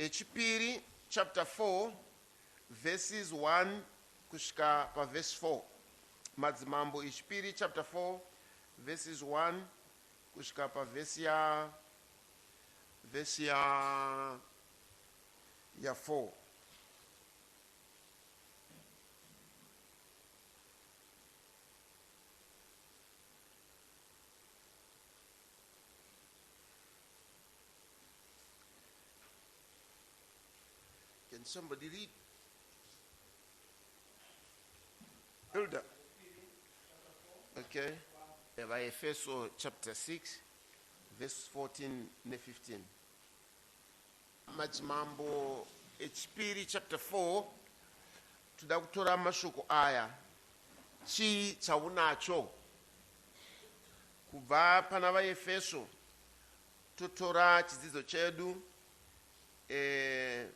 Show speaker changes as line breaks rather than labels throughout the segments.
Echipiri chapter 4 verses 1 kusvika pavhesi 4. Madzimambo Echipiri chapter 4 verses 1 kusvika pavhesi ya vhesi ya ya 4. Can somebody read? Hilda. Okay. VaEfeso chapter 6 verse 14 ne15. Madzimambo echipiri chapter 4 toda kutora mashoko aya. Chii chaunacho? Kubva pana vaEfeso totora chidzidzo chedu e,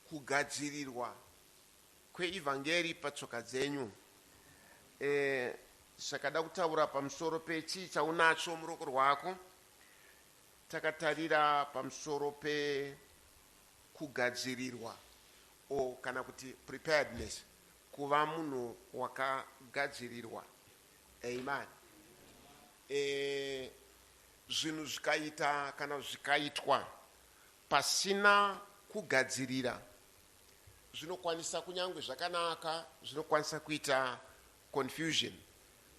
kugadzirirwa kweivhangeri patsoka dzenyu. E, zvakada kutaura pamusoro pechii chaunacho muruoko rwako takatarira pamusoro pekugadzirirwa o kana kuti preparedness kuva munhu wakagadzirirwa. Amen. E, zvinhu zvikaita kana zvikaitwa pasina kugadzirira zvinokwanisa kunyange zvakanaka zvinokwanisa kuita confusion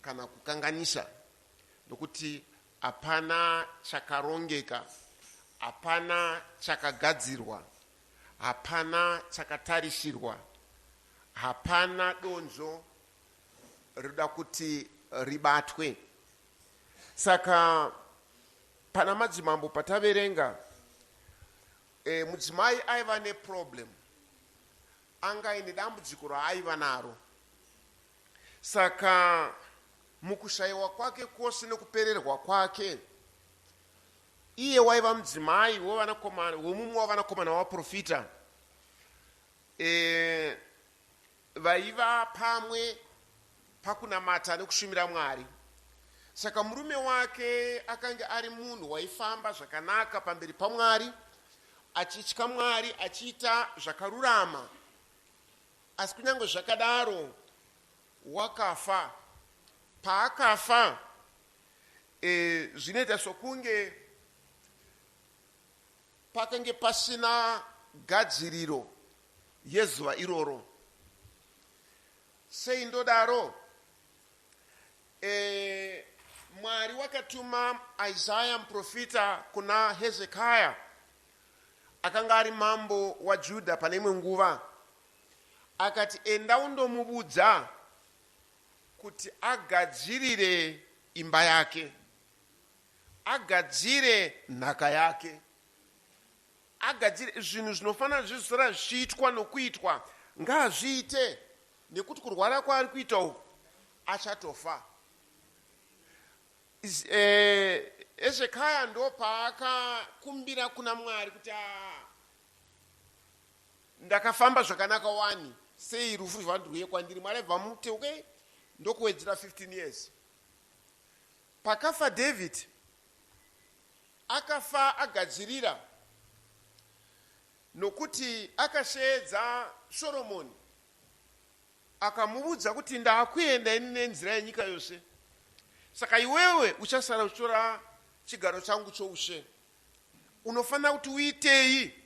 kana kukanganisa nokuti hapana chakarongeka hapana chakagadzirwa hapana chakatarisirwa hapana donzvo rinoda kuti ribatwe. Saka pana madzimambo pataverenga e, mudzimai aiva neproblem anga aine dambudziko raaiva naro. Saka mukushayiwa kwake kwose nekupererwa kwake, iye waiva mudzimai wevanakomana wemumwe wavanakomana wavaprofita e, Vaiva pamwe pakunamata nekushumira Mwari. Saka murume wake akange ari munhu waifamba zvakanaka pamberi paMwari, achitya Mwari, achiita zvakarurama. Asi kunyange zvakadaro, wakafa. Paakafa, e, zvinoita sokunge Pakange pasina gadziriro yezuva iroro. Sei ndodaro? E, Mwari wakatuma Isaya muprofita kuna Hezekiah akanga ari mambo waJudha pane imwe nguva. Akati, enda undomuvudza kuti agadzirire imba yake. Agadzire nhaka yake. Agadzire zvinhu zvinofanira zvizosara zvichiitwa nokuitwa ngaazviite nekuti kurwara kwaari kuita uku achatofa. Hezekiah ndopaakakumbira kuna Mwari kuti ah, ndakafamba zvakanaka wani sei rufu rwandruye kwandiri. Mwari aibva amuti okay ndokuwedzera 15 years. Pakafa David, akafa agadzirira nokuti akasheedza Soromoni akamuvudza kuti ndakuenda ini nenzira yenyika yose, saka iwewe uchasara uchitora chigaro changu choushe. Unofanira kuti uitei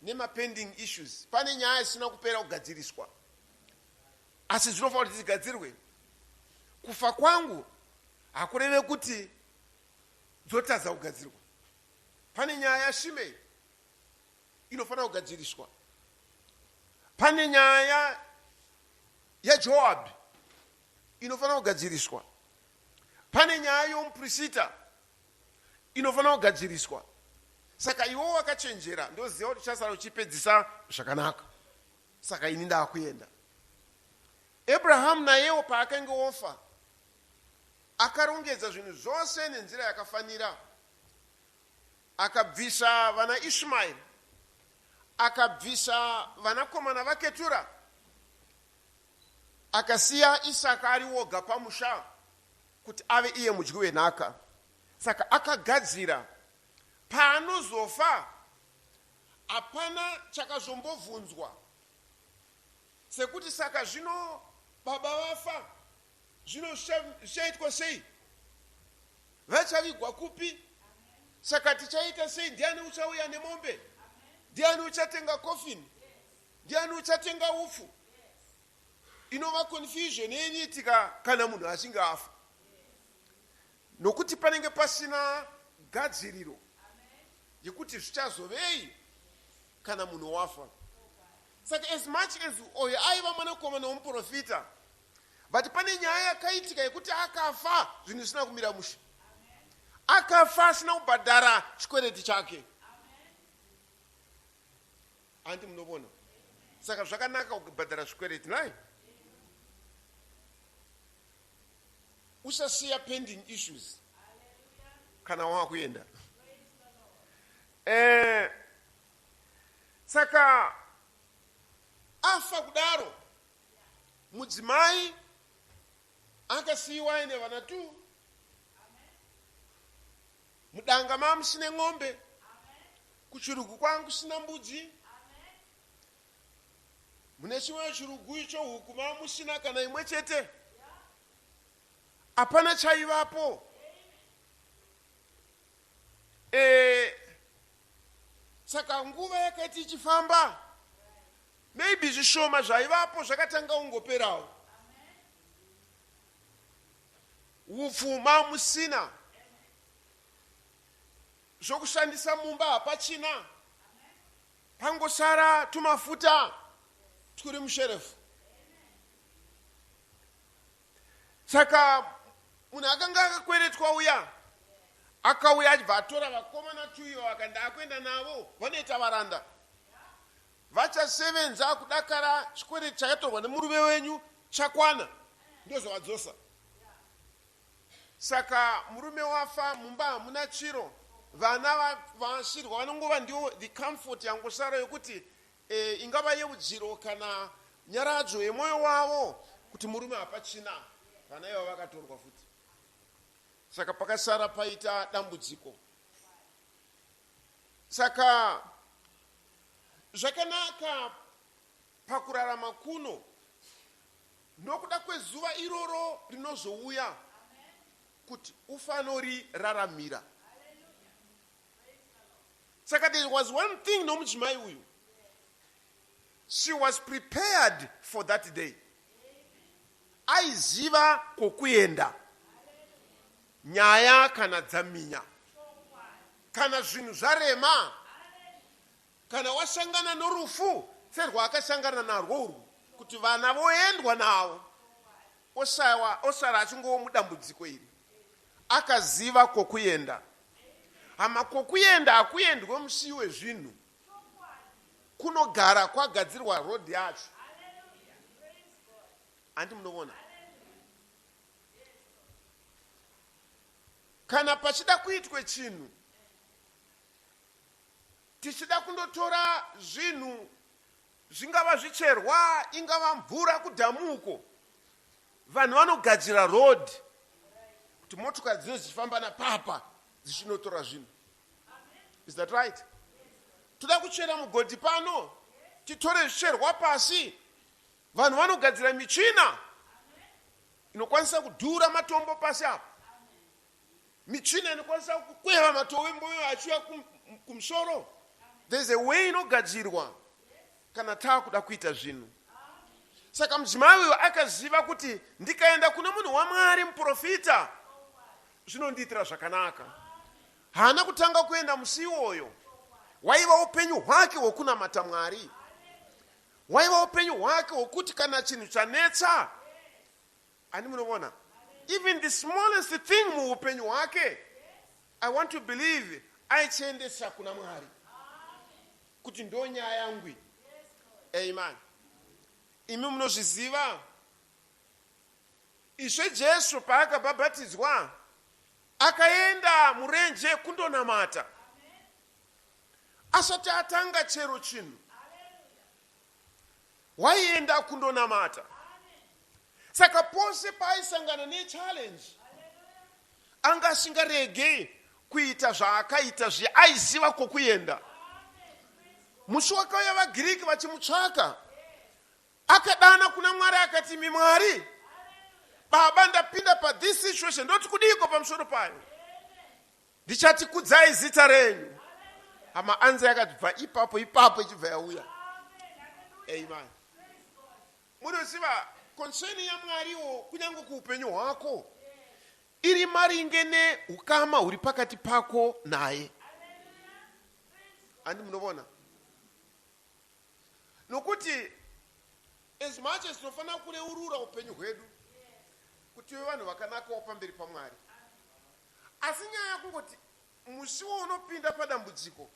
nemapending issues? Pane nyaya isina kupera kugadziriswa, asi zvinofanira kuti dzigadzirwe. Kufa kwangu hakureve kuti dzotadza kugadzirwa. Pane nyaya yaShimei inofanira kugadziriswa, pane nyaya yaJoabhi inofanira kugadziriswa, pane nyaya yomuPrisita inofanira kugadziriswa. Saka iwe wakachenjera, ndoziva kuti uchasara uchipedzisa zvakanaka. Saka ini ndakuenda. Abrahamu nayewo paakange ofa, akarongedza zvinhu zvose nenzira yakafanira. Akabvisa vana Ishmaeri, akabvisa vanakomana vaKetura, akasiya Isaka ari woga pamusha kuti ave iye mudyi wenhaka. Saka akagadzira paanozofa. Hapana chakazombobvunzwa sekuti saka zvino baba vafa, zvino zvichaitwa sei? Vachavigwa kupi? Saka tichaita sei? Ndiani uchauya nemombe? Ndiani uchatenga coffin? Ndiani uchatenga upfu? Inova confusion inoitika kana munhu achinge afa, nokuti panenge pasina gadziriro yekuti zvichazovei kana munhu wafa. Saka as much as oyo aiva mwanakomana womuprofita, but pane nyaya yakaitika yekuti akafa zvinhu zvisina kumira mushe, akafa asina kubhadhara chikwereti chake. Handi munovona? Saka zvakanaka kubhadhara zvikwereti nai, usasiya pending issues kana wakuenda. Saka afa kudaro, mudzimai akasiyiwa aine vana 2 mudanga, mamusine ng'ombe, kuchirugu kwangu kusina mbudzi, mune chimwe chirugu icho huku mamusina kana imwe chete, hapana chaivapo. Saka nguva yakati ichifamba, maybe zvishoma zvaivapo zvakatanga kungoperawo, upfu mamusina, zvokushandisa mumba hapachina, pangosara tumafuta turi musherefu. Saka munhu akanga akakweretwa uya akauya achibva atora vakomana tuiyo, akanda akuenda navo, vanoita varanda, vachasevenza kudakara chikwereti chakatorwa nemurume wenyu chakwana, ndozvavadzosa. Saka murume wafa, mumba hamuna chiro, vana vasirwa vanongova ndiwo the comfort yangosara yokuti ingava yeudziro kana nyaradzo yemwoyo wavo kuti murume hapachina, vana ivavo vakatorwa futi. Saka pakasara paita dambudziko. Saka zvakanaka pakurarama kuno nokuda kwezuva iroro rinozouya kuti ufanoriraramira. Saka there was one thing nomudzimai uyu: she was prepared for that day. Aiziva kwokuenda nyaya kana dzaminya, kana zvinhu zvarema, kana wasangana norufu serwaakasangana narwo urwu, kuti vana voendwa navo, osara achingova mudambudziko iri, akaziva kwokuenda. Hama, kwokuenda hakuendwe musi wezvinhu, kunogara kwagadzirwa road yacho. Handi munoona, kana pachida kuitwe chinhu, tichida kundotora zvinhu, zvingava zvicherwa, ingava mvura kudhamu uko, vanhu vanogadzira road kuti motokari dzinenge dzichifamba napapa dzichinotora zvinhu. Is that right? Toda kuchera mugodhi pano, titore zvicherwa pasi, vanhu vanogadzira michina inokwanisa kudhura matombo pasi apa, michina inokwanisa kukweva matombo achiuya kumusoro. There's a way inogadzirwa kana taakuda kuita zvinhu. Saka mudzimai uyu akaziva kuti ndikaenda kune munhu waMwari, muprofita, zvinondiitira zvakanaka. Haana kutanga kuenda musi iwoyo. Waiva upenyu hwake hwokunamata Mwari, waiva upenyu hwake hwokuti kana chinhu chanetsa, ani munovona, even the smallest thing muupenyu hwake, I want to believe aichiendesa kuna Mwari kuti ndo nyaya yangu. Amen. Imi munozviziva, Ishe Jesu paakabhabhatidzwa akaenda murenje kundonamata asati atanga chero chinhu, waienda kundonamata. Saka pose paaisangana nechallenge, anga asingarege kuita zvaakaita zve, aiziva kwokuenda. Musi wakauya vaGiriki vachimutsvaka, akadana kuna Mwari akati, Imi Mwari, Baba, ndapinda pathis situation, ndoti kudiiko pamusoro payo? Ndichati kudzai zita renyu. Hama anze yakabva ipapo ipapo ichibva yauya. Amen. Munoziva, concern yaMwariwo kunyange kuupenyu hwako iri maringe neukama huri pakati pako naye. Handi munovona? Nokuti as much as tinofanira kureurura upenyu hwedu kuti tive vanhu vakanakawo pamberi paMwari, asi nyaya yakungoti musi waunopinda padambudziko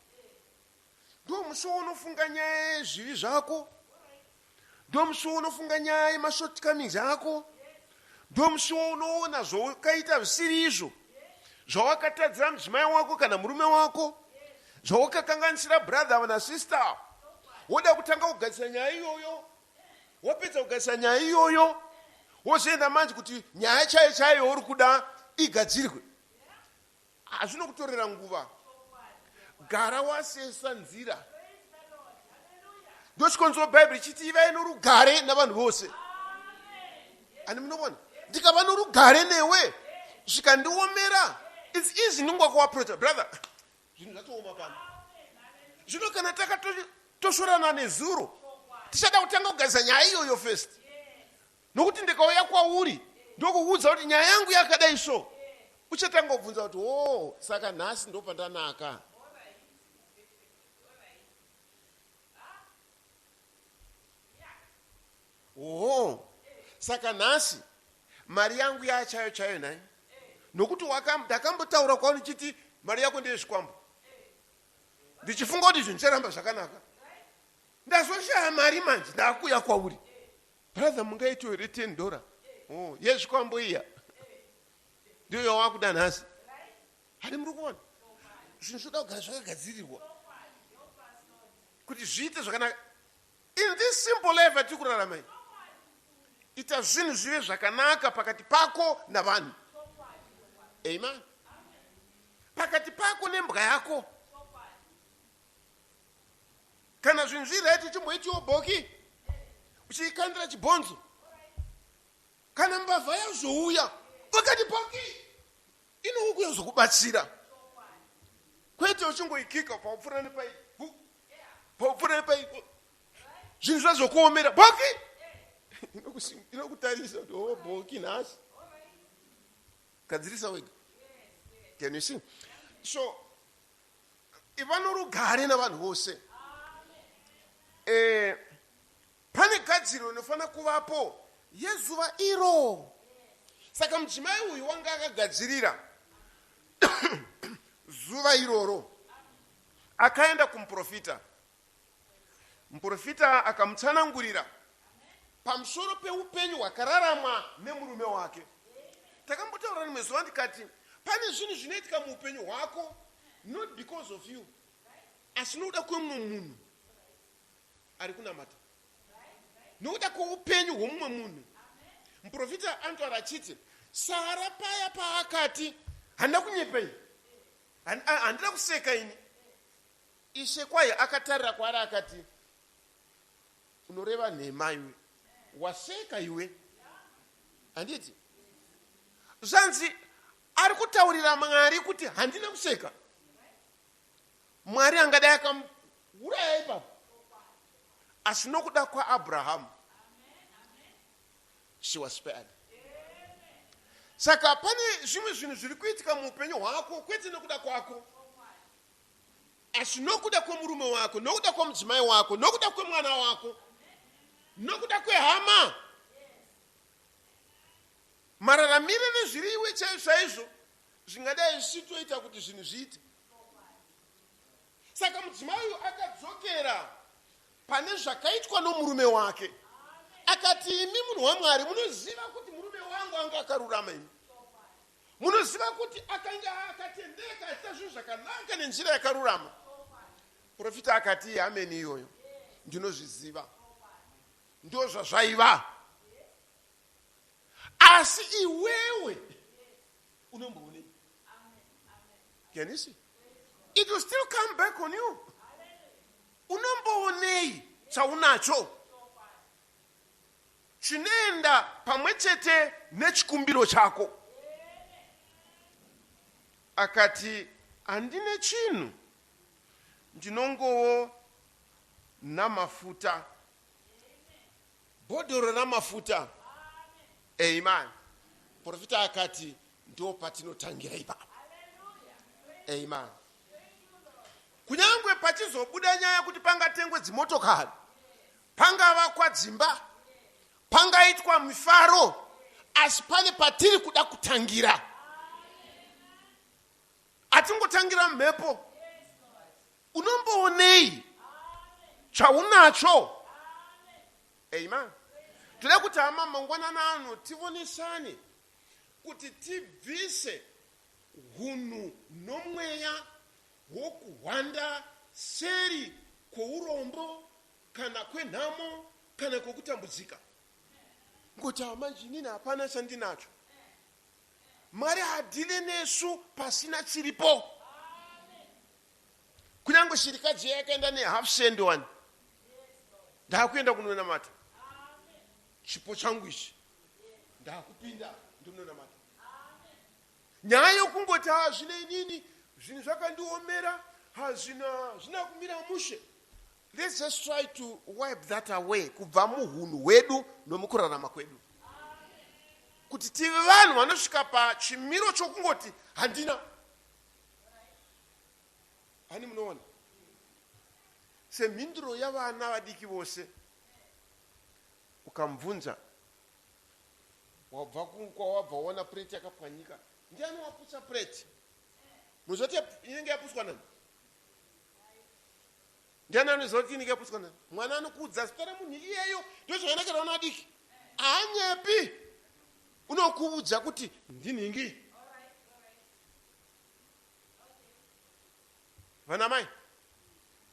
ndo musi waunofunga nyaya yezvivi zvako, ndo musi waunofunga nyaya yemashortcomings ako, ndo musi waunoona zvaukaita zvisiri izvo, zvawakatadzira mudzimai wako kana murume wako, zvawakakanganisira brother kana sister, woda kutanga kugadzisa nyaya iyoyo. Wapedza kugadzisa nyaya iyoyo, wozoenda manje kuti nyaya chaiyo chaiyo uri kuda igadzirwe. Hazvinokutorera nguva. Gara wasesa nzira. Ndochikonzero Bhaibheri ichiti ivai norugare navanhu vose. Ani munovona? Ndikava norugare newe zvikandiomera, it's easy ndingokuapproacha, brother, zvinhu zvatooma pano. Zvino kana takatoshorana nezuro, tichada kutanga kugadzisa nyaya iyoyo first. Nokuti ndikauya kwauri ndokukuudza kuti nyaya yangu yakadai so, uchatanga kubvunza kuti, oh, saka nhasi ndopandanaka. Oho, saka nhasi mari yangu yachayo chayo nhai? Nokuti ndakambotaura kwauri ndichiti mari yako ndeyezvikwambo, ndichifunga kuti zvinhu zvicharamba zvakanaka. Ndazoshaya mari manje, ndakuuya kwauri. Brother, mungaitiwo here 10 dollar? Oh, yezvikwambo iya ndiyo yawakuda nhasi. Hani muri kuona zvinhu zvoda kugara zvakagadzirirwa kuti zviite zvakanaka. In this simple life yatiri kurarama iyi, ita zvinhu zvive zvakanaka pakati pako navanhu. Amen. Pakati pako nembwa yako. Kana zvinhu zviri right, uchimboitiwo bhoki, uchiikandira chibhonzo. Kana mbavha yazouya, wakati bhoki, inouya kuzokubatsira. Kwete uchingoikika paupfuura nepai, paupfuura nepai, zvinhu zvazokuomera, bhoki inokutarisa kuti, oh, bhoki nhasi. Gadzirisa wega. Can you see? So iva norugare navanhu vose. Pane gadziriro inofanira kuvapo yezuva iro. Saka mudzimai uyu wanga akagadzirira zuva iroro, akaenda kumuprofita. Muprofita akamutsanangurira pamusoro peupenyu hwakararamwa nemurume wake. Takambotaura rimwe zuva ndikati pane zvinhu zvinoitika muupenyu hwako not because of you, asi nokuda kwemumwe munhu ari kunamata, nokuda kweupenyu hwomumwe munhu. Muprofita anotaura achiti Sara paya paakati, handina kunyepa ini, handina kuseka ini, Ishe kwahi akatarira kwaari akati, Unoreva nhema iwe, waseka iwe. Handiti zvanzi ari kutaurira Mwari kuti handina kuseka. Mwari angadai akamuuraya ipapo, asi nokuda kwaAbrahamu she was spared. Saka pane zvimwe zvinhu zviri kuitika muupenyu hwako kwete nokuda kwako, asi nokuda kwemurume wako, nokuda kwemudzimai wako, nokuda kwemwana wako, nokuda kwehama. Mararamire nezviri iwe chaizvo chaizvo zvingadai zvichitoita kuti zvinhu zviite. Saka mudzimai uyu akadzokera pane zvakaitwa nomurume wake, akati, imi munhu waMwari, munoziva kuti murume wangu anga akarurama imi. Munoziva kuti akanga akatendeka achiita zvinhu zvakanaka nenzira yakarurama. Profita akati, ameni iyoyo ndinozviziva, ndozvazvaiva, asi iwewe unomboonei? Can you see? It will still come back on you. Unomboonei chaunacho chinoenda pamwe chete nechikumbiro chako? Akati, handine chinhu, ndinongowo namafuta, bhodhoro ramafuta. Amen. Profita akati, ndo patinotangira ipapo. Amen. Kunyange pachizobuda nyaya kuti pangatengwe dzimotokari, pangavakwa dzimba, pangaitwa mifaro, asi pane patiri kuda kutangira. Hatingotangira mhepo. Unomboonei chaunacho? Amen. Toda kuti hama mangwanana ano tivonesane kuti tibvise hunhu nomweya wokuhwanda seri kwourombo kana kwenhamo kana kwokutambudzika. Ngoti hama, inini hapana chandinacho. Mwari haadhile nesu pasina chiripo. Kunyange shirikadzi yakaenda nehalf cent one, ndakuenda kunonamata, chipo changu ichi, ndakupinda ndinonamata. Nyaya yokungoti ha, zvino inini zvinhu zvakandiomera, hazvina zvina kumira mushe, let's just try to wipe that away kubva muhunhu hwedu nomukurarama kwedu, kuti tive vanhu vanosvika pachimiro chokungoti handina. Hani munoona semhinduro yavana vadiki vose, ukamubvunza, wabva kwawabva, waona pureti yakapwanyika, ndiani waputsa pureti? Muzoti inenge yaputswa nani? Ndiani anoziva kuti inenge yaputswa nani? Mwana anokuudza zita remunhu iyeyo. Ndozvakanakira vana vadiki, haanyepi, unokuudza kuti ndinhingi. Vana mai,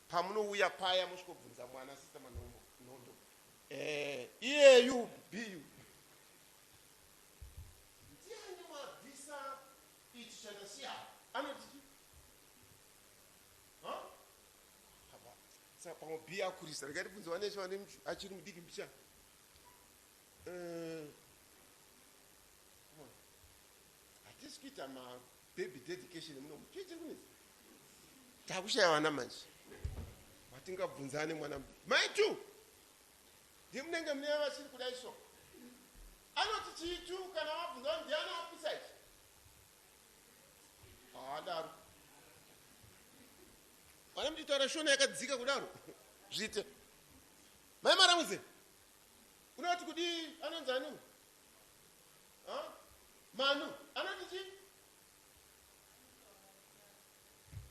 pamunouya paya musvikobvunza mwana, Sister Manombo Nondo, iyeyu biyu, ndiani wabvisa ichi chandasiya? Anoti chi? Saka pamwe b akurisa, regai tibvunze vane vane achiri mudiki mbicha. Hatisi kuita mababy dedication muno, chii chiri kunetsa? Takushaya vana manje vatingabvunzane. Mwana mudiki, mai tu, ndimunenge mune vachiri kudai, so anoti chitu kana vabvunza, ndiani wapisa ichi? Haadaro. Vana muchitaura Shona yakadzika kudaro, zviite. Mai Maramwidze, unoti kudii? Anonzi ani? Manu anoti chii?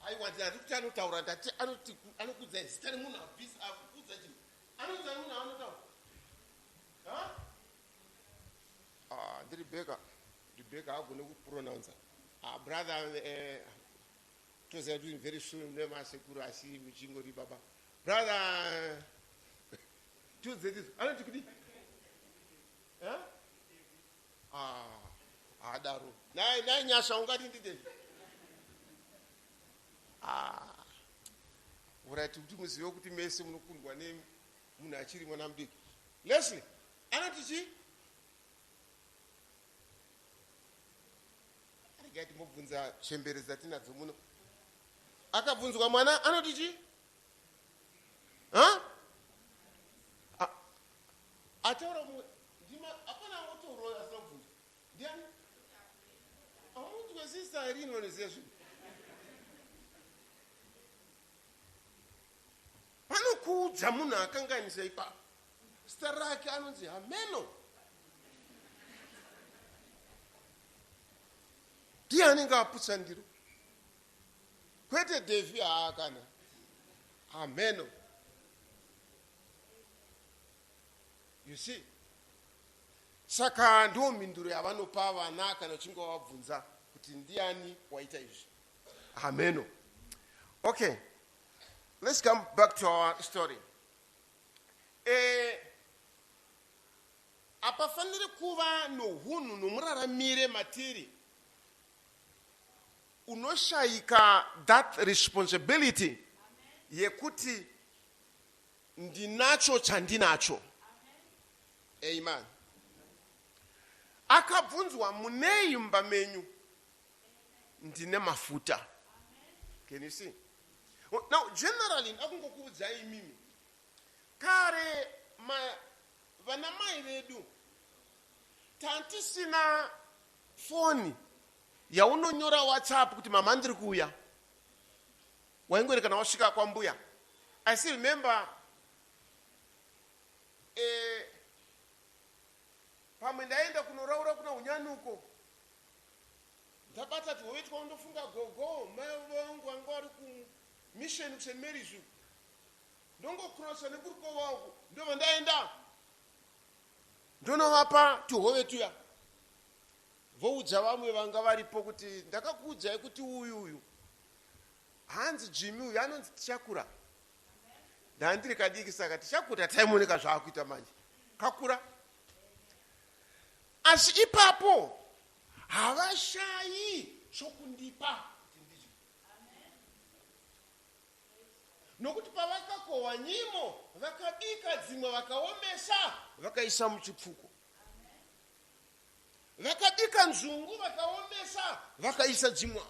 Aiwa, ndati kuti anotaura, ndati anoti anokudza zita remunhu abvisa, akudza chinhu. Anonzi ani munhu anotaura? NdiRebeka. Rebeka agone kupronounsa. Ah, brother, toziva kuti very soon nemasekuru, asi muchingori baba. Brother, tiudze tizo, anoti kudii? Ah, haadaro. Nai nai Nyasha, ungati ndidei? Ah, alright, kuti muzive kuti mese munokundwa nemunhu achiri mwana mudiki. Leslie anoti chii? Regai timbobvunza chembere dzatinadzo muno. Akabvunzwa mwana anoti chii? Ha? Ataura mumwe, ndima hapana angotaurawo asina kubvunzwa. Ndiani amunzwe? Sister Irene vanoziva zvinhu. Panokuudza munhu akanganisa ipapo, zita rake anonzi hameno, ndiye anenge aputsa ndiro, kwete Devi. Haa, kana hameno. You see, saka ndo mhinduro yavanopa vana kana uchinge wavabvunza kuti ndiani waita izvi: hameno. Okay, let's come back to our story. Hapafaniri kuva nohunhu nomuraramire matiri unoshayika that responsibility yekuti Ndinacho chandinacho. Amen. Akabvunzwa, munei mumba menyu? Ndine mafuta. Can you see? Now, generally, ndakungokuudzai imimi. Kare vana mai vedu tantisina foni yaunonyora WhatsApp kuti mama ndiri kuuya. Waingori kana wasvika kwambuya. I still remember pamwe ndaenda kunoraura kuna unyanuko, ndabata tuhove twaundofunga gogo mai vangu vanga vari kumission kuSt Mary's uku, ndongokrosa nekurukova uku, ndobva ndaenda ndonovapa tuhove tuya, voudza vamwe vanga varipo kuti ndakakuudzai kuti uyu uyu hanzi Jimmy, uyu anonzi Tichakura. Ndandiri kadiki, saka Tichakura taimoneka zvaakuita manje kakura. Asi ipapo havashayi chokundipa kuti ndidye, nokuti pavakakohwa nyimo, vakabika dzimwe, vakaomesa, vakaisa muchipfuko, vakabika nzungu, vakaomesa, vakaisa dzimwe.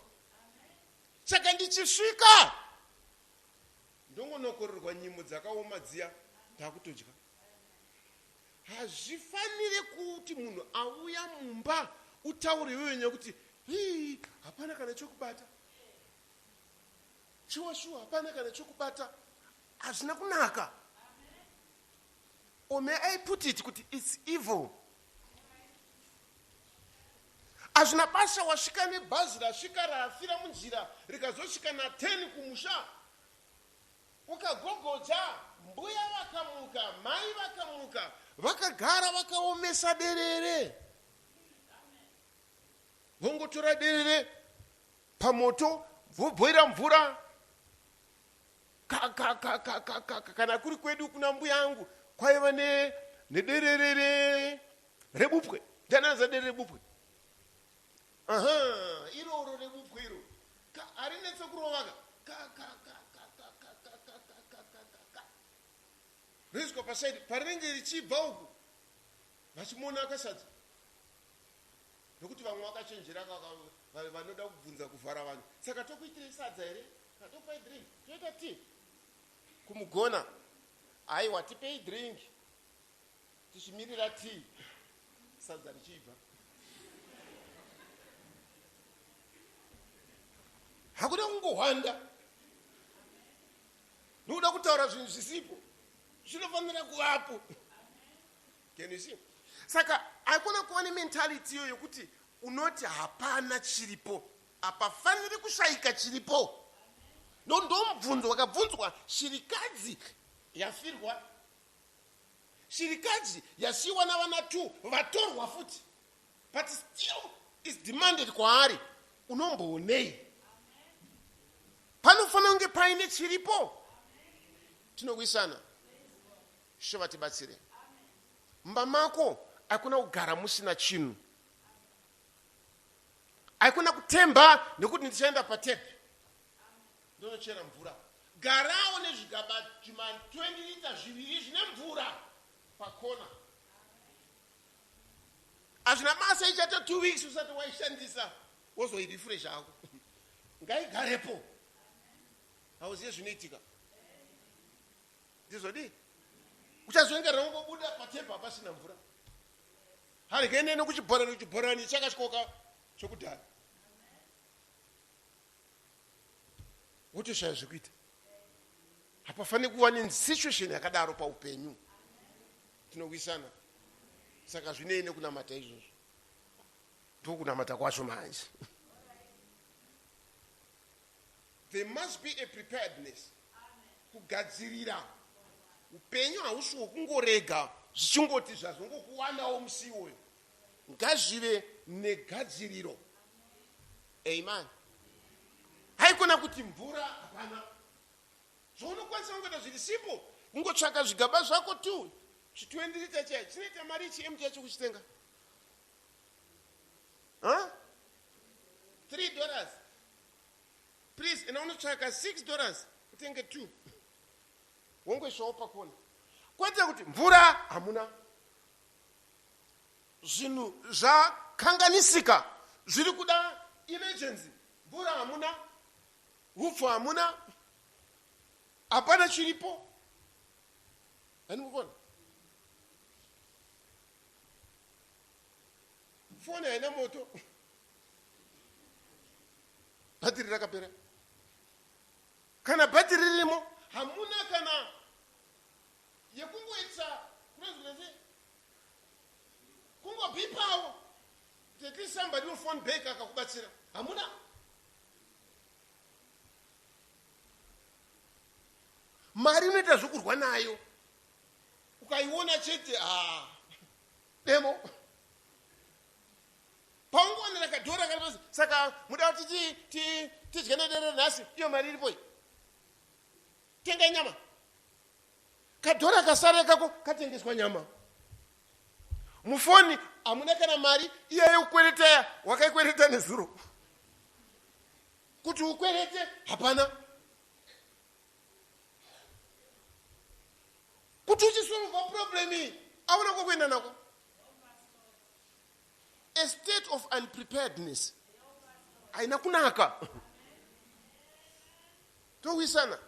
Saka ndichisvika ndongonokorerwa nyimo dzakaoma dziya, ndakutodya. Hazvifaniri kuti munhu auya mumba utaure iwewe nekuti hii, hapana kana chokubata. Shuwa shuwa, hapana kana chokubata. Hazvina kunaka. Or may I put it kuti it's evil. Hazvina basa wasvika nebhazi, rasvika rafira munzira, rikazosvika na10 kumusha, ukagogodza, mbuya vakamuka, mai vakamuka, vakagara vakaomesa derere, vongotora derere pamoto, vobhoira mvura. Kana kuri kwedu kuna mbuya angu kwaiva nederere rebupwe. Ndiananza derere rebupwe? Aha, iroro rebupwe iro harinetse kurova ka ka ka ka ka ka ka ka ka ka ka ka ka, roiswa pasaidi parinenge richibva uku, vachimona kasadza, nokuti vamwe vakachenjera, vanoda kubvunza kuvhara vanhu. Saka tokuitirei sadza here kana tokupai drink? Toita tea kumugona. Aiwa, tipei drink tichimirira tea, sadza richibva. Hakuda kungohwanda nokuda kutaura zvinhu zvisipo, zvinofanira kuvapo. Can you see? Saka haikona kuva nementality iyo yokuti unoti hapana chiripo. Hapafaniri kushayika chiripo. Ndomubvunzo wakabvunzwa shirikadzi yafirwa, shirikadzi yasiyiwa navana 2 vatorwa futi, but still is demanded kwaari, unomboonei? Panofanira kunge paine chiripo. Tinowisana. Ishe vatibatsire. Mumba mako hakuna kugara musina chinhu, haikuna kutemba nekuti ndichaenda patepi ndonochera mvura. Garawo nezvigaba zvima 20 lita zviviri zvine mvura pakona. Hazvina basa ichaita 2 weeks usati waishandisa, wozoirefresh hako. Ngaigarepo, hauzive zvinoitika. Ndizvodii? Uchazoenga raungobuda patepi hapasina mvura. Harigende nekuchibhorani, kuchibhorani chakatyoka chokudhara, wotoshaya zvekuita. Hapafaniri kuva nesituation yakadaro paupenyu. Tinowisana. Saka zvinei nekunamata izvozvo? Ndokunamata kwacho manje. There must be a preparedness, kugadzirira upenyu. Hausi hwokungorega zvichingoti zvazongokuwanawo musi iwoyo. Ngazvive negadziriro. Amen. Haikona kuti mvura hapana. Zvaunokwanisa kungoita zviri simple, kungotsvaka zvigaba zvako tu chi20 lita chaya chinoita mari chiempty yacho kuchitenga, huh? $3, please. Enda unotsvaka $6 utenge 2. Wongoiswawo pakona. Kwete kuti mvura hamuna. Zvinhu zvakanganisika zviri kuda emergency. Mvura hamuna. Hupfu hamuna. Hapana chiripo. Hani mukona? Foni haina moto. Bhatiri rakapera. Kana bhatiri ririmo hamuna kana yekungoita kunonzi sei? Kungobhipawo. At least somebody will phone back akakubatsira. Hamuna. Mari inoita zvokurwa nayo. Ukaiona chete ah demo. Paungoonera kadhora kari pasi saka muda kuti tidye nederere nhasi iyo mari iripo iyi. Tenga nyama. Kadhora kasara ikako katengeswa nyama. Mufoni hamuna kana mari iya yekukwereta ya wakaikwereta nezuro. Kuti ukwerete hapana. Kuti uchisolva problem iyi hauna kwekuenda nako. A state of unpreparedness haina kunaka. Towisana.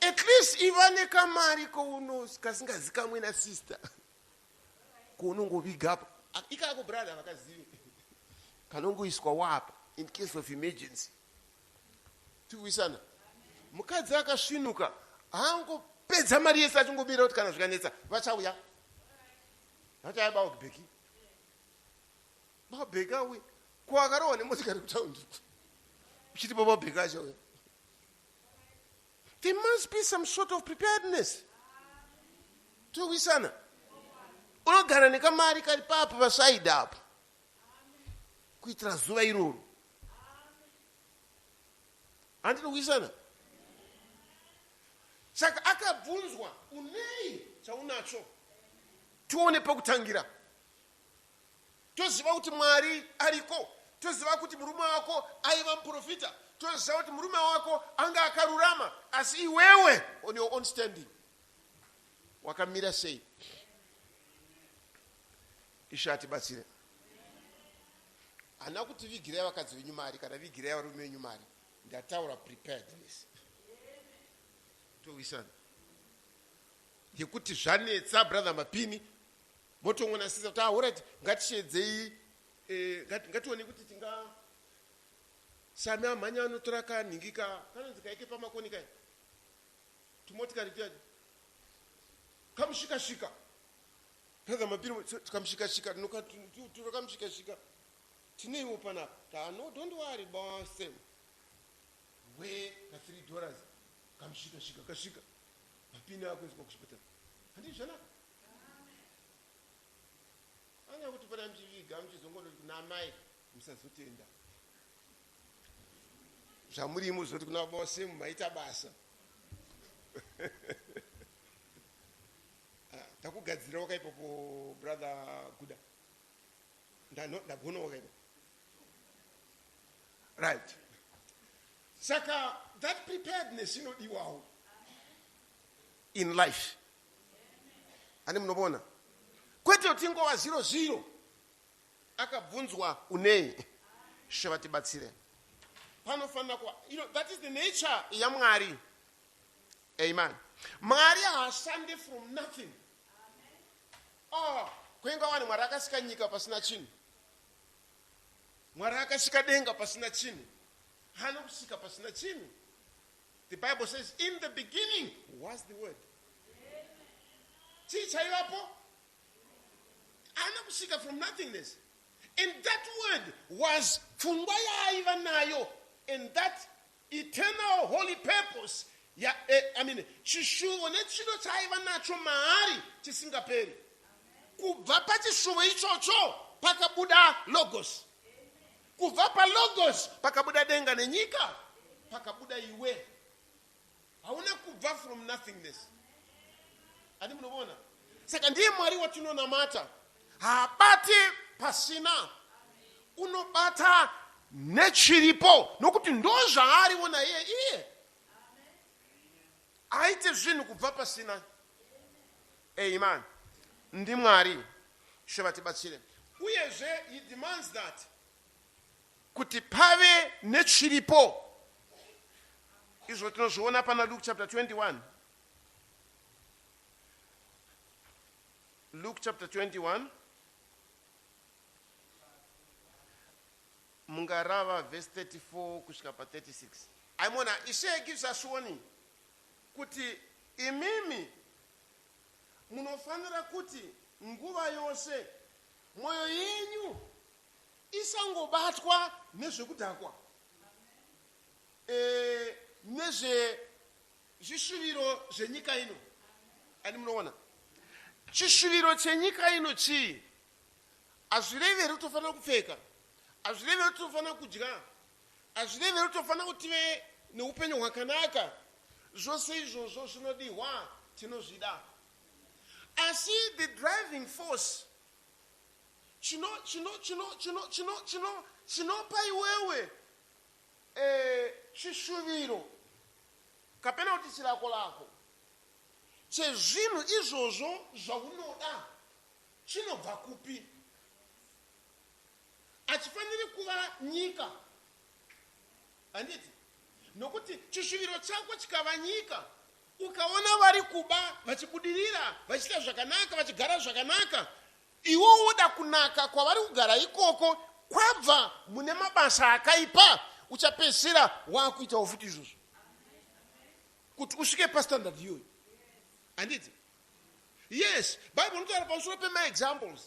At least iva nekamari kouno kasingazikamwe nasister kounongoviga apa. Ikako brother vakazive kanongoiswa wapa in case of emergency. Tikuwisana. Mukadzi akasvinuka haangopedza mari yese achingobira kuti kana zvikanetsa vachauya. Vachauya baobheki. Baobheki auya. Ko akarohwa nemotikari kutaundi. Uchiti baba bheki achauya. There must be some sort of preparedness. Towisana. Unogara nekamari kari papo pasaidi apo. Kuitira zuva iroro. Handiri kuisana. Saka akabvunzwa unei chaunacho. Tione pekutangira. Toziva kuti Mwari ariko. Toziva kuti murume wako aiva muprofita. Toziva kuti murume wako anga akarurama. Asi iwewe on your own standing wakamira sei? Ishe atibatsire. Hana kuti vigirai vakadzi venyu mari kana vigirai varume venyu mari. Ndataura preparedness. Towisana. Yekuti zvanetsa brother Mapini motoona sisa kuti alright ngatishedzei eh, ngatione kuti tinga sami amhanya anotora kanhingi ka kanonzi kaike pamakoni kai tumotikari tuya kamushikashika brother Mapini kamushikashika tora kamushikashika tineiwo panapa tano don't worry bose we ka 3 dollars kamushikashika kasvika Mapini akuiswa kuchipatara handii zvanaka anya kuti pana muchiviga muchizongonoti kuna amai musazotenda zvamurimo zoti kuna baba wasemu maita basa. Ndakugadzira wakaipapo brother Guda. Ndagona wakaipa. Right. Saka that preparedness inodiwawo in life. Ani munovona? Kwete kuti ingova zero zero. Akabvunzwa unei? Ishe vatibatsire. Panofanira kuva, you know, that is the nature yaMwari. Amen. Mwari haashande from nothing. Oh, kuinga wani Mwari akasika nyika pasina chinhu. Mwari akasika denga pasina chinhu. Haana kusika pasina chinhu. The Bible says in the beginning was the word. Chii chaivapo? Haana kusika from nothingness. And that word was pfungwa yaaiva nayo and that eternal holy purpose ya, eh, I mean, chishuvo nechido chaaiva nacho maari chisingaperi. Kubva pachishuvo ichocho pakabuda logos. Kubva palogos pakabuda denga nenyika, pakabuda iwe. Hauna kubva from nothingness. Ani munovona? Saka ndiye Mwari watinonamata. Haabati pasina. Unobata nechiripo nokuti ndozvaariwo naiye iye. Aite Haaite zvinhu kubva pasina. Amen. NdiMwari. Ishe vatibatsire. Uyezve he demands that kuti pave nechiripo. Izvo tinozviona pana Luke chapter 21. Luke chapter 21. Mungarava verse 34 kusvika pa 36. Aimona, Ishe gives us warning kuti imimi munofanira kuti nguva yose mwoyo yenyu isangobatwa nezvekudhakwa, e, nezvezvishuviro zvenyika ino. Ani munoona chishuviro chenyika ino chii? Hazvirevi here kuti tofanira kupfeka? Hazvirevi here kuti tofanira kudya? Hazvirevi here kuti tofanira kuti tive neupenyu hwakanaka? Zvose izvozvo zvinodihwa, tinozvida. Asi the driving force, chino chino chino chino chino chino chinopa iwewe eh, chishuviro kapena kuti chirakolako chezvinhu izvozvo zvaunoda chinobva kupi? Hachifaniri kuva nyika, handiti? Nokuti chishuviro chako chikava nyika, ukaona vari kuba vachibudirira, vachiita zvakanaka, vachigara zvakanaka, iwe woda kunaka kwavari kugara ikoko kwabva mune mabasa akaipa, uchapedzisira wakuitawo futi izvozvo kuti usvike pastandard iyoyo, handiti? Yes, Bible inotaura pamusoro pemaexamples.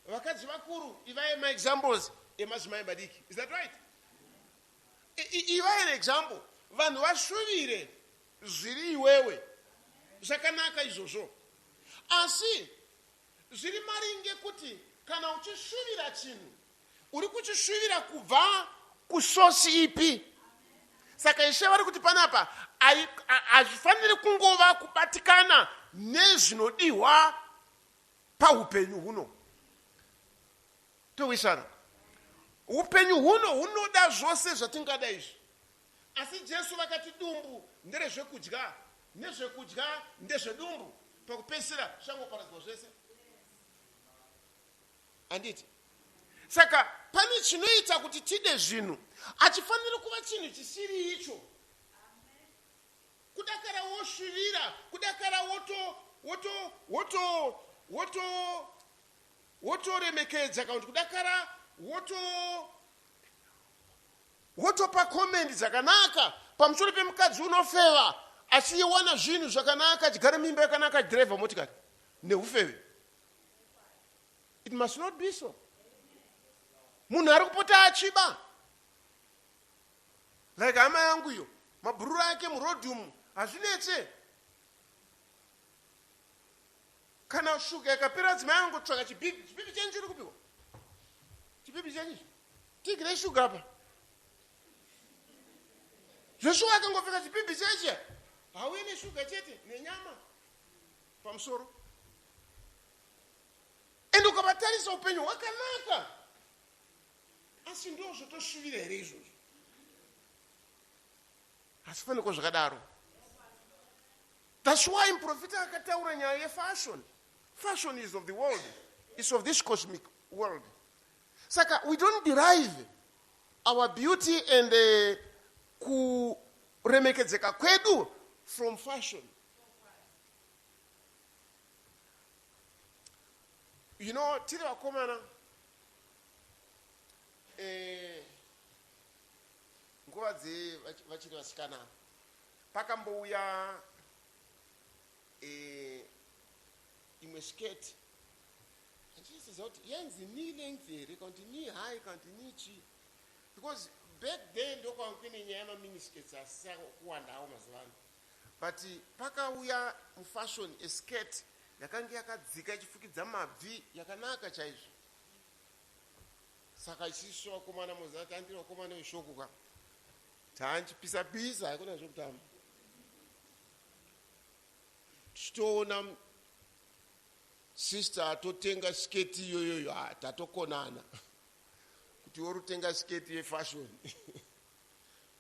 Vakadzi vakuru, ivai maexamples emadzimai madiki. Is that right? Ivai an example. Vanhu vashuvire zviri iwewe. Zvakanaka izvozvo. Asi zviri maringe kuti kana uchishuvira chinhu, uri kuchishuvira kubva kusosi ipi? Saka Ishe vari kuti panapa hazvifaniri kungova kubatikana nezvinodiwa paupenyu huno. Towisana. Upenyu huno hunoda zvose zvatingada izvi. Asi Jesu vakati dumbu nderezvekudya, nezvekudya ndezvedumbu. Pakupedzisira zvichangoparadzwa zvese. Handiti? Saka pane chinoita kuti tide zvinhu. Hachifaniri kuva chinhu chisiri icho. Kudakara woshuvira, kudakara woto woto woto woto wotoremekedza kana kuti kudakara woto wotopa comment dzakanaka pamusoro pemukadzi unofeva achiwana zvinhu zvakanaka, achigara mimba yakanaka, achidhiraivha motikari neufeve. It must not be so. Munhu ari kupota achiba like hama yangu iyo, mabhururu ake murodhi umu hazvinetse. Kana shuga yakapera, adzimai angotsvaka chibhibhi. Chibhibhi chenyu chiri kupiwa, chibhibhi chenyu tigire shuga apa. Zveshuwa akangopfeka chibhibhi chechiya, hauye neshuga chete nenyama pamusoro. Ende ukavatarisa, upenyu hwakanaka, asi ndo zvotoshuvira here izvozvo? Hasifaniko zvakadaro. That's why muprofita akataura nyaya yefashion. Fashion is of the world, is of this cosmic world. Saka we don't derive our beauty and kuremekedzeka kwedu from fashion. You know, tiri vakomana, nguva vachiri vasikana, pakambouya imwe skirt, handichiziva kuti yainzi knee length here kana kuti knee high kana kuti knee chii, because back then ndokwanga kuine nyaya yemaminiskirts asisa kuwandawo mazuva ano. But pakauya mufashion a skirt yakanga yakadzika ichifukidza mabvi, yakanaka chaizvo. Saka isisu vakomana, moziva tandiri vakomana veshoko ka, tanchipisa pisa, haikona zvekutamba. Tichitoona sister atotenga sketi iyoyoyo, ha, tatokonana kuti uri kutenga sketi yefashion,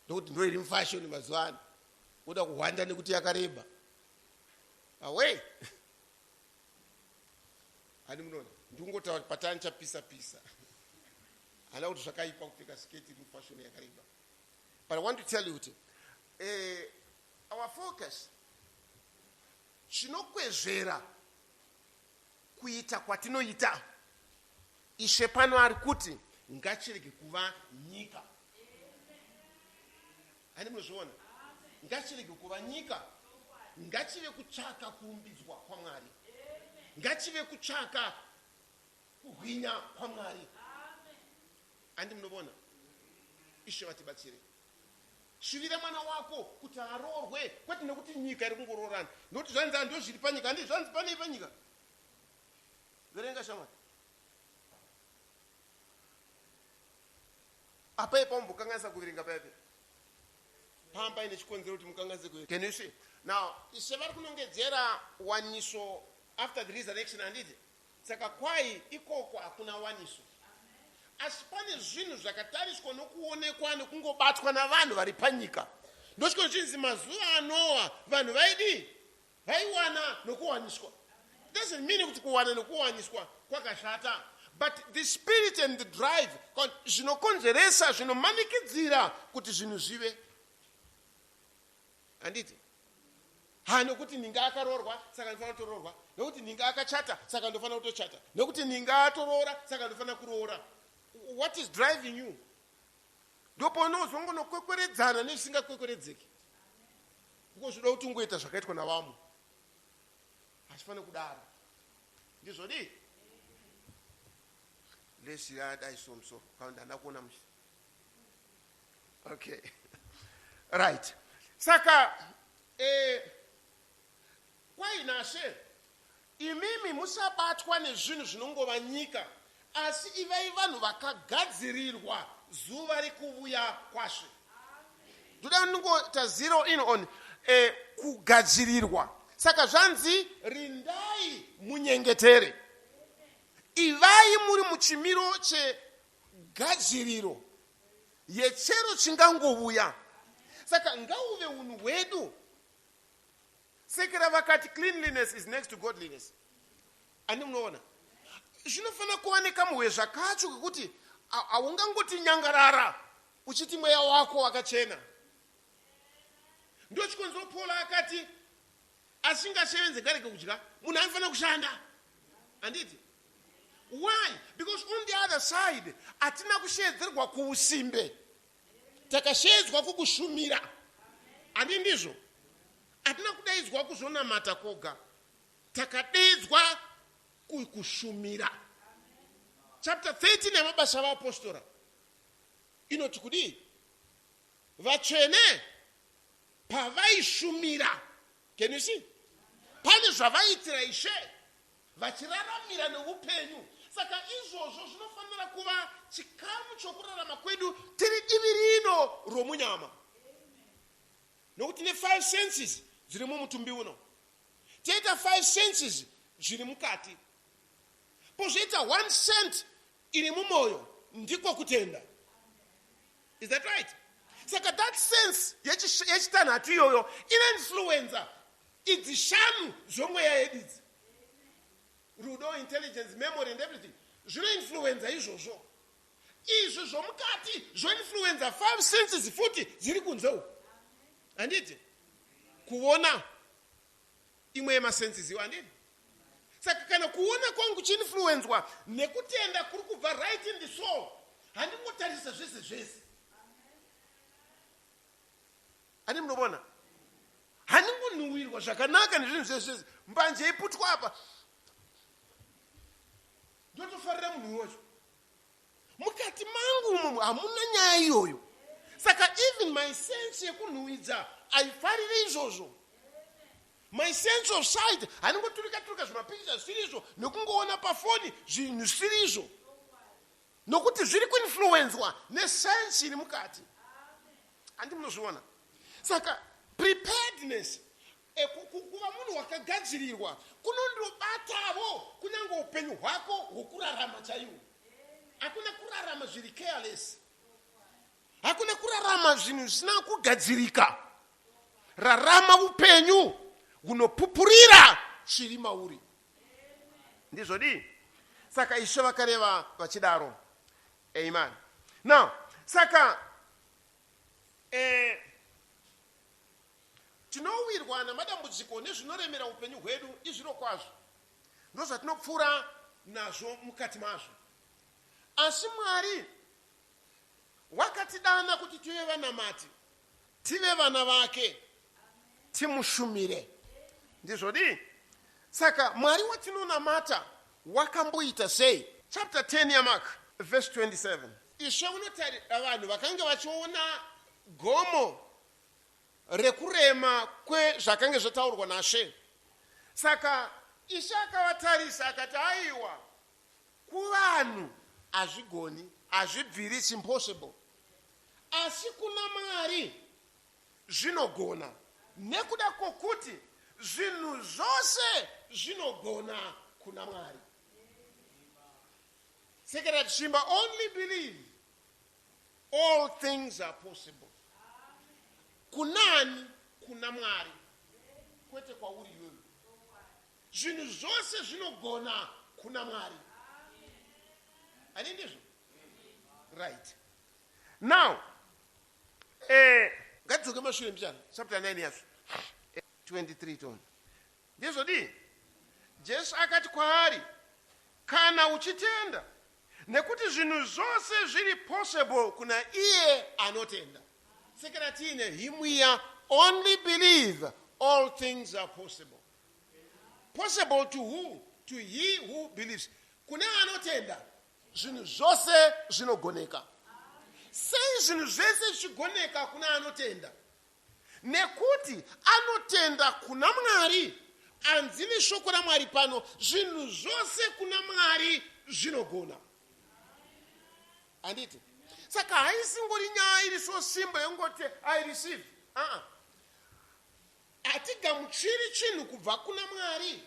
ndokuti ndo iri mufashion mazuva ano. Woda kuhwanda nekuti yakareba. Away. Hani munoona, ndikungotaura kuti patani chapisa pisa. Hana kuti zvakaipa kupfeka siketi iri mufashoni yakareba. But I want to tell you kuti our focus chinokwezvera kuita kwatinoita. Ishe pano ari kuti ngachirege kuva nyika. Hani munozviona? Ngachirege kuva nyika. Ngachive kutsvaka kurumbidzwa kwaMwari. Ngachive kutsvaka kuhwinya kwaMwari. Handi munovona? Ishe vatibatsire. Shuvira mwana wako kuti aroorwe, kwete nekuti nyika iri kungoroorana. Nokuti zvanzi ndo zviri panyika, handi zvanzi panei panyika. Verenga shamwari. Apa ipa umbokanganisa kuverenga paya paya. Pamba ine chikonzero kuti mukanganise kuverenga. Can you see? Now, Ishe vari kunongedzera waniso after the resurrection, handiti? Saka kwai ikoko hakuna waniso. Asi pane zvinhu zvakatariswa nokuonekwa nokungobatwa navanhu vari panyika. Ndochiko chinzi mazuva aNoa vanhu vaidii? Vaiwana nokuwaniswa. It doesn't mean kuti kuwana nokuwaniswa kwakashata. But the spirit and the drive zvinokonzeresa, zvinomanikidzira kuti zvinhu zvive. Handiti? Ha, nokuti ninga akaroorwa saka ndofanira kutoroorwa, nokuti ninga akachata saka ndofanira kutochata, nokuti ninga atoroora saka ndofanira kuroora. What is driving you? Ndopaunozongonokwekweredzana nezvisingakwekweredzeki, because uda kuti ungoita zvakaitwa navamwe. Hazvifaniri kudaro. Ndizvodii? Lesi yadai so musoro kana ndanda kuona muchi. Okay, right. Saka kwainashe imimi musabatwa nezvinhu zvinongova nyika, asi ivai vanhu vakagadzirirwa zuva rekuvuya kwashe. Ndoda ndingoita zero in on kugadzirirwa. Saka zvanzi rindai munyengetere, ivai muri muchimiro chegadziriro yechero chingangovuya. Saka ngauve unhu hwedu. Sekera vakati cleanliness is next to godliness. Ani munoona zvinofanira kuva nekamuhwezva kacho kekuti haungangoti nyangarara uchiti mweya wako wakachena. Ndochikonzero Paul akati asingasevenze ngarege kudya. Munhu anofanira kushanda, handiti? Why? Because on the other side hatina kushedzerwa kuusimbe, takashedzwa kukushumira. Handi ndizvo? Hatina kudaidzwa kuzonamata koga, takadaidzwa kukushumira. Chapter 13 yamabasa avapostora inoti kudii? Vatsvene pavaishumira. Can you see? Pane zvavaitira Ishe vachiraramira neupenyu. Saka izvozvo zvinofanira kuva chikamu chokurarama kwedu tiri divi rino romunyama, nokuti ne 5 senses dziri mumutumbi uno, toita 5 senses zviri mukati, pozoita 1 cent iri mumwoyo, ndiko kutenda. Is that right? Saka that sense yechitanhatu iyoyo inoinfluenza idzi shanu zvomweya yedu idzi, rudo, intelligence, memory and everything. Zvinoinfluenza izvozvo. Izvi zvomukati zvoinfluenza 5 senses futi dziri kunze uku, handiti? Kuona imwe yemasenses iwo, handiti? Saka kana kuona kwangu kuchiinfluenzwa nekutenda kuri kubva right in the soul, handingotarisa zvese zvese. Ani munovona, handingonhuwirwa zvakanaka nezvinhu zvese zvese. Mbanje iputwa apa, ndotofarira munhu wacho. Mukati mangu umu hamuna nyaya iyoyo. Saka even my sense yekunhuhwidza haifariri izvozvo. My sense of sight, handingoturika turika zvimapikicha zvisiri izvo nekungoona pafoni zvinhu zvisiri izvo, nokuti zviri kuinfluenzwa nesense iri mukati. Handi munozviona? Saka preparedness, kuva munhu wakagadzirirwa, kunondobatavo kunyange upenyu hwako hwokurarama chaihwo. Hakuna kurarama zviri careless, hakuna kurarama zvinhu zvisina kugadzirika. Rarama upenyu hunopupurira chiri mauri. Ndizvo dii? Saka Ishe vakareva vachidaro. Amen. Now, saka eh, tinowirwa namadambudziko nezvinoremera upenyu hwedu izvirokwazvo. Ndozvatinopfuura nazvo mukati mazvo. Asi Mwari wakatidana kuti tive vanamati, tive vana vake, timushumire. Ndizvo dii? Saka Mwari watinonamata wakamboita sei? Chapter 10 yaMark verse 27. Ishe unotarira vanhu vakange vachiona gomo rekurema kwezvakange zvataurwa naShe. Saka Ishe akavatarisa akati, Aiwa, kuvanhu hazvigoni, hazvibviri, it's impossible. Asi kuna Mwari zvinogona, nekuda kwokuti zvinhu zvose zvinogona kuna Mwari. Sekera tichiimba, only believe. All things are possible. Kunani? Kuna Mwari, kwete kwauri iwewe. Zvinhu zvose zvinogona kuna Mwari. Ani ndizvo? Right. Now, eh, ngatidzoke mashure mbichana, chapter 9 yacho. 23 tone. Ndizvo dii? Jesu akati kwaari, Kana uchitenda, nekuti zvinhu zvose zviri possible kuna iye anotenda. Sekera tiine hymn iya, Only believe, all things are possible. Possible to who? To he who believes. Kune anotenda, zvinhu zvose zvinogoneka. Sei zvinhu zvese zvichigoneka kuna anotenda? Nekuti anotenda kuna Mwari. Anzi neshoko raMwari pano, zvinhu zvose kuna Mwari zvinogona. Handiti? Saka haisingori nyaya iri so simple yekungoti I receive. Uh-uh. Hatigamuchiri chinhu kubva kuna Mwari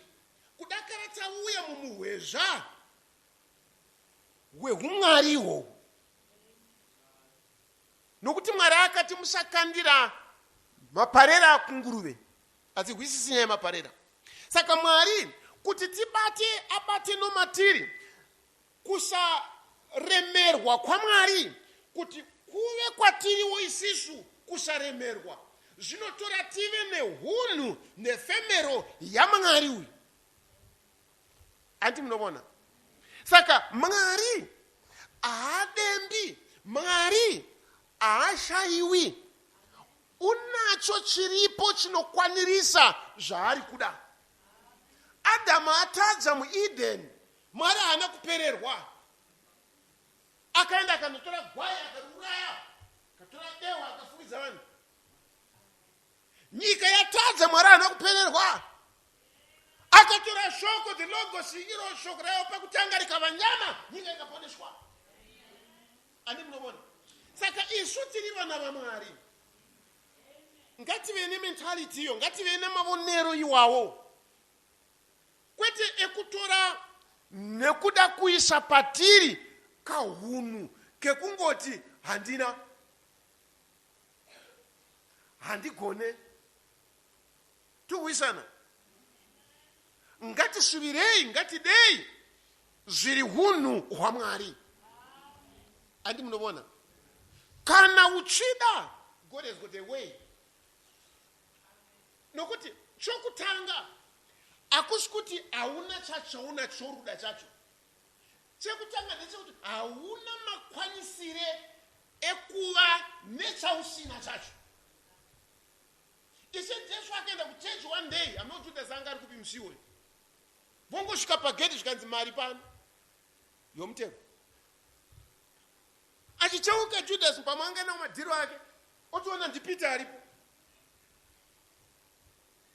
kudakara tauya mumuhwezva hwehumwari ihwohwo. Nokuti Mwari akati musakandira maparera kunguruve. Hadzihwisisi nyaya yemaparera. Saka Mwari kuti tibate abate nomatiri kusaremerwa kwaMwari kuti kuve kwatiriwo isisu kusaremerwa zvinotora tive nehunhu nefemero yaMwari uyu. Hanti munovona? Saka Mwari haadembi, Mwari haashaiwi. Unacho chiripo chinokwanirisa zvaari kuda. Adhamu atadza muEden, Mwari haana kupererwa. Akaenda akanotora gwai akariuraya, akatora dehwa akafukidza vanhu. Nyika yatadza, Mwari haana kupererwa. Akatora shoko, the logos, iro shoko raiva pakutanga rikava nyama, nyika ikaponeswa. Andi munovona? Saka isu tiri vana vaMwari. Ngative nementality iyo, ngative nemavonero iwawo. Kwete ekutora nekuda kuisa patiri kahunhu kekungoti handina. Handigone. Tohwisana. Ngatishuvirei, ngatidei zviri hunhu hwaMwari. Andi munovona? Kana uchida, God has got a way. Nokuti chokutanga hakusi kuti hauna chachauna choruda chacho. Chekutanga ndechekuti hauna makwanisire ekuva nechausina chacho. Ishe Jesu akaenda kuchechi one day, hameno Judas anga ari kupi musi iwoyo. Vongosvika pagedhi zvikanzi mari pano yomutero. Achicheuka Judas pamwe anga nawo madhiro ake, otoona ndiPeter aripo.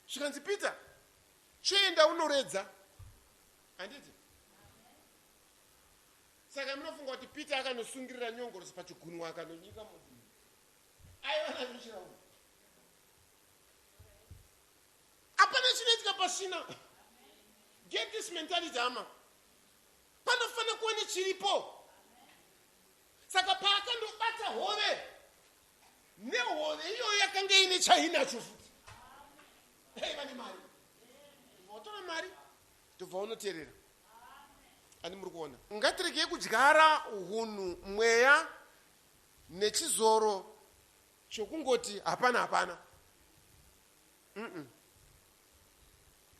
Zvikanzi Peter, chienda unoredza. Handiti? Saka munofunga kuti Peter akanosungirira nyongorosi pachigunwe akanonyika mudini? Aiva nazvo chirauno. Hapana chinoitika pasina. Get this mentality hama. Panofanira kuva nechiripo. Saka paakandobata hove, nehove iyoyo yakanga ine chainacho futi. Tobva unoteerera. Ani muri kuona? Ngatiregei kudyara hunhu mweya nechizoro chokungoti hapana hapana.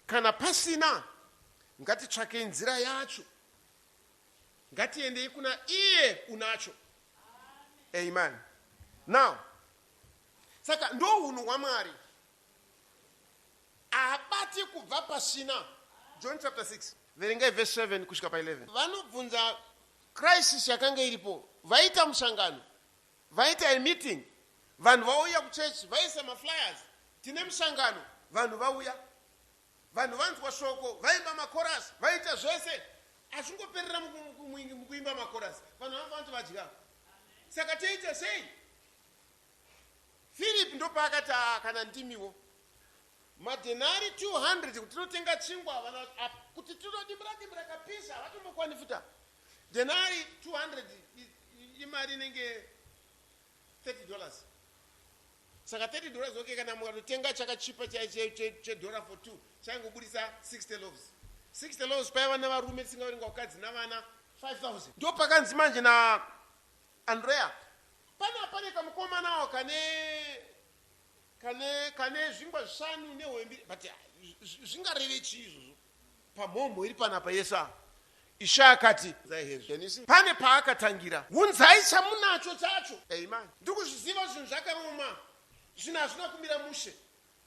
Kana pasina, ngatitsvakei nzira yacho. Ngatiendei kuna iye unacho. Amen. Now, saka ndo hunhu hwaMwari. Haabati kubva pasina. John chapter 6, verengai verse 7 kusvika pa11. Vanobvunza crisis yakanga iripo. Vaita musangano, vaita a meeting, vanhu vauya kuchechi, vaisa maflyers, tine musangano, vanhu vauya, vanhu vanzwa shoko, vaimba makorasi, vaita zvese. Hazvingoperera mukuimba makorasi, vanhu vanofanira kuti vadya. Saka toita sei? Philip ndopaakati, "Ah, kana ndimiwo, madhenari 200 kuti tinotenga chingwa vana kuti tinodimbura dimbura kapisa, havatombokwani futa dhenari 200. Imari inenge $30. Saka $30, okay, kana mukatotenga chakachipa chedhora for two, chaingobudisa 60 loaves. 60 loaves paiva nevarume, tisingaverenga vakadzi navana, 5000. Ndo pakanzi manje naAndrea, pana pane kamukomanawo kane zvingwa zvishanu nehove mbiri, but ah, zvingareve chii izvozvo pamhomho iri panapa yesa? Ishe akati, pane paakatangira, hunzai chamunacho chacho. Amen. Ndikuzviziva zvinhu zvakaoma, zvinhu hazvina kumira mushe,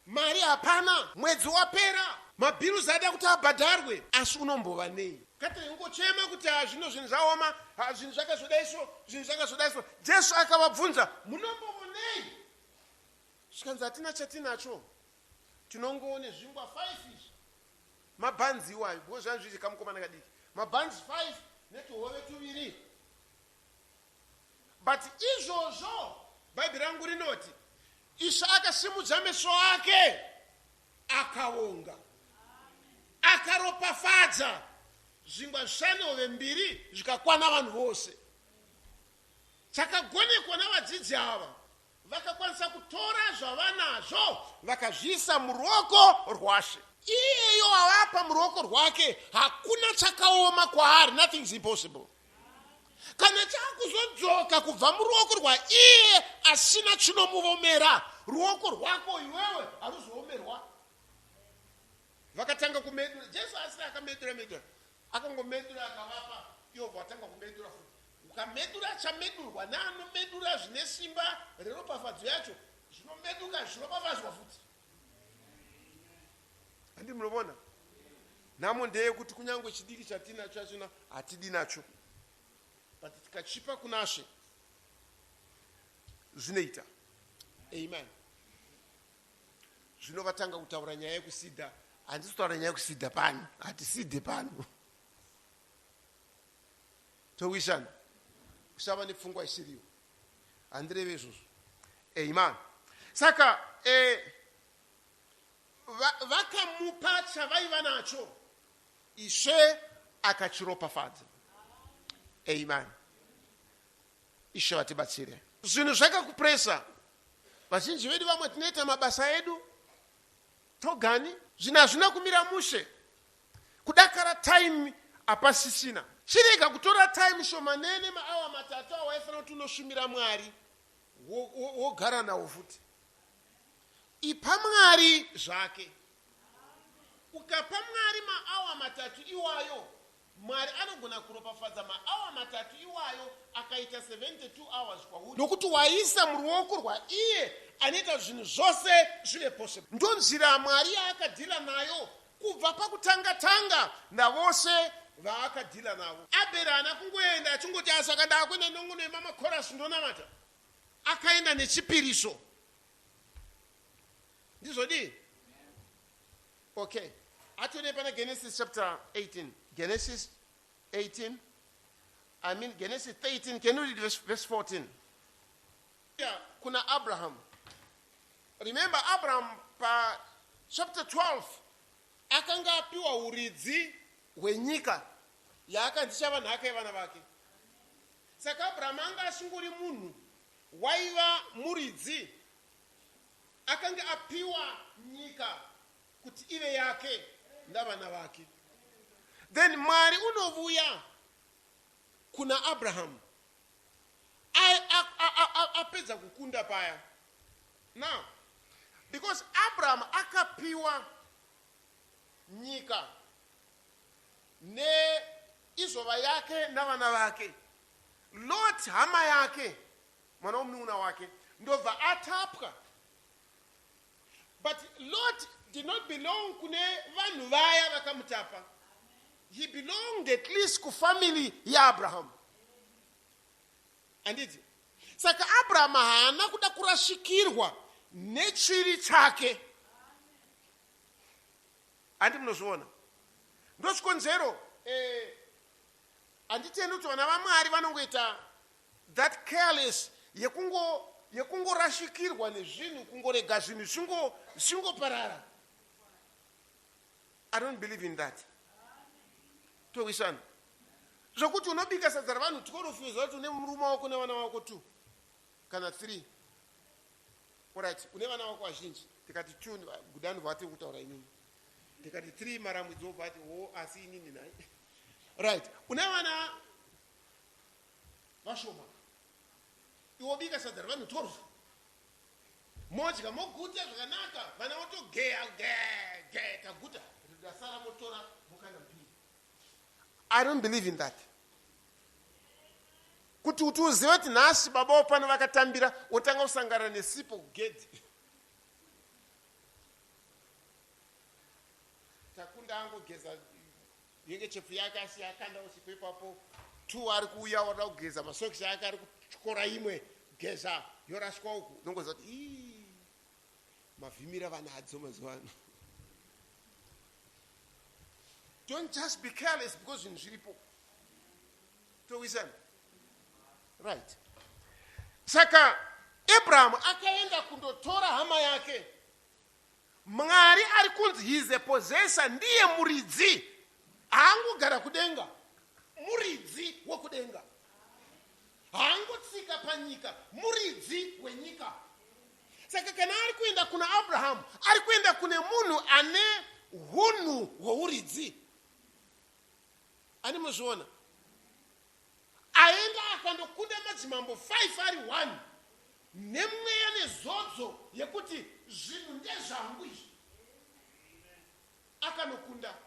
mari hapana, mwedzi wapera, mabills ada kuti abhadharwe, asi unombova nei? Katiri ungochema kuti ha, zvino zvinhu zvaoma, ha, zvinhu zvakazodaiso, zvinhu zvakazodaiso. Jesu akavabvunza, munombovonei? Zvikanzi, hatina chatinacho, tinongoone zvingwa 5 izvi, mabhanzi iwayo, because zvanzi zvichi kamukomana kadiki, mabhanzi 5 netuhove tuviri. But izvozvo, Bhaibheri rangu rinoti Ishe akasimudza meso ake, akavonga, akaropafadza zvingwa zvishanu, hove mbiri, zvikakwana vanhu vose. Chakagonekwa navadzidzi ava, vakakwanisa kutora zvavanazvo, vakazviisa muruoko rwaShe. Iyeyo avapa muruoko rwake, hakuna chakaoma kwaari. Nothing is impossible. Kana chaakuzodzoka kubva muruoko rwaiye asina chinomuvomera, ruoko rwako iwewe haruzoomerwa. Vakatanga kumedura. Jesu asina akamedura medura, akangomedura akavapa. Ivo vatanga kumedura futi. Ukamedura chamedurwa neanomedura zvine simba reropafadzo yacho, zvinomeduka, zvichiropafadzwa futi. Handi munovona? Nhamo ndeyekuti kunyange chidiki chatinacho chachona hatidi nacho, but tikachipa kunaShe zvinoita. Amen. Zvino vatanga kutaura nyaya yekusidha. Handisi kutaura nyaya yekusidha pano, hatisidhe pano, towishana kusava nepfungwa isiriyo, handireve izvozvo. Amen. Saka vakamupa chavaiva nacho, Ishe akachiropafadza. Amen. Ishe vatibatsire. Zvinhu zvakakupresa. Vazhinji vedu vamwe tinoita mabasa edu togani, zvinhu hazvina kumira mushe, kudakara time hapasisina. Chirega kutora time shomanene, maawa 3 awaifanira kuti unoshumira Mwari, wogara nawo futi. Ipa Mwari zvake. Ukapa Mwari maawa 3 iwayo, Mwari anogona kuropafadza maawa 3 iwayo akaita 72 hours kwauri, nokuti waisa muruoko rwaiye anoita zvinhu zvose zvive possible. Ndo nzira Mwari yaakadhila nayo kubva pakutanga tanga navose vaakadhila navo. Abheri haana kungoenda achingoti, asaka ndaakuenda ndongonoimba makorasi, ndonamata. Akaenda nechipiriso. Ndizvodii? Okay, ationei pana Genesis chapter 18. Genesis 18, I mean Genesis 13. Can you read verse 14? Yeah, kuna Abraham. Remember Abraham pa chapter 12 akanga apiwa uridzi hwenyika yaakanzi chava nhaka yevana vake. Saka Abraham anga asingori munhu waiva muridzi, akanga apiwa nyika kuti ive yake navana vake. Then Mwari unovuya kuna Abrahamu apedza kukunda paya. Now, because Abraham akapiwa nyika neizova yake navana vake, Lot hama yake, mwana womunun'una wake, ndobva atapwa. But Lot did not belong kune vanhu vaya vakamutapa. He belonged at least kufamily yaAbraham. Handiti? Saka Abraham haana kuda kurashikirwa nechiri chake. Handi munozviona? Ndochikonzero handitendi kuti vana vaMwari vanongoita that careless yekungorashikirwa nezvinhu, kungorega zvinhu zvingoparara. I don't believe in that. Towisana zvokuti unobika sadza ravanhu 12, uziva kuti une murume wako nevana vako 2 kana 3. Alright, une vana vako vazhinji, tikati 2 gudani vatiri kutaura inini, ndikati 3 maramwidzo vati wo, asi inini nai. Right, une vana vashoma, iwe wobika sadza ravanhu 12, modya moguta zvakanaka, vana votogeya ge ge, taguta, rasara motora mokanda mupiri. I don't believe in that. Kuti uzive kuti nhasi baba wopano vakatambira, wotanga kusangana nesipo kugedhi. Takunda angogeza yengechefu yake, asi akandawo sipo ipapo. Two ari kuuya, wada kugeza masokisi ake, ari kutyora imwe, geza yoraswa uku. Unongoziva kuti ii mavhimira vanadzo mazuva ano. Don't just be careless because zvinhu zviripo. Towisana? Right, saka Abrahamu akaenda kundotora hama yake. Mwari ari kunzi he's a possessor, ndiye muridzi. Haangogara kudenga, muridzi wokudenga. Haangotsika panyika, muridzi wenyika. Saka kana ari kuenda kuna Abrahamu, ari kuenda kune munhu ane hunhu hwouridzi. Ani muzviona? Aenda akandokunda madzimambo 5 ari 1 nemweya nezodzo yekuti zvinhu ndezvangu izvi. Akanokunda.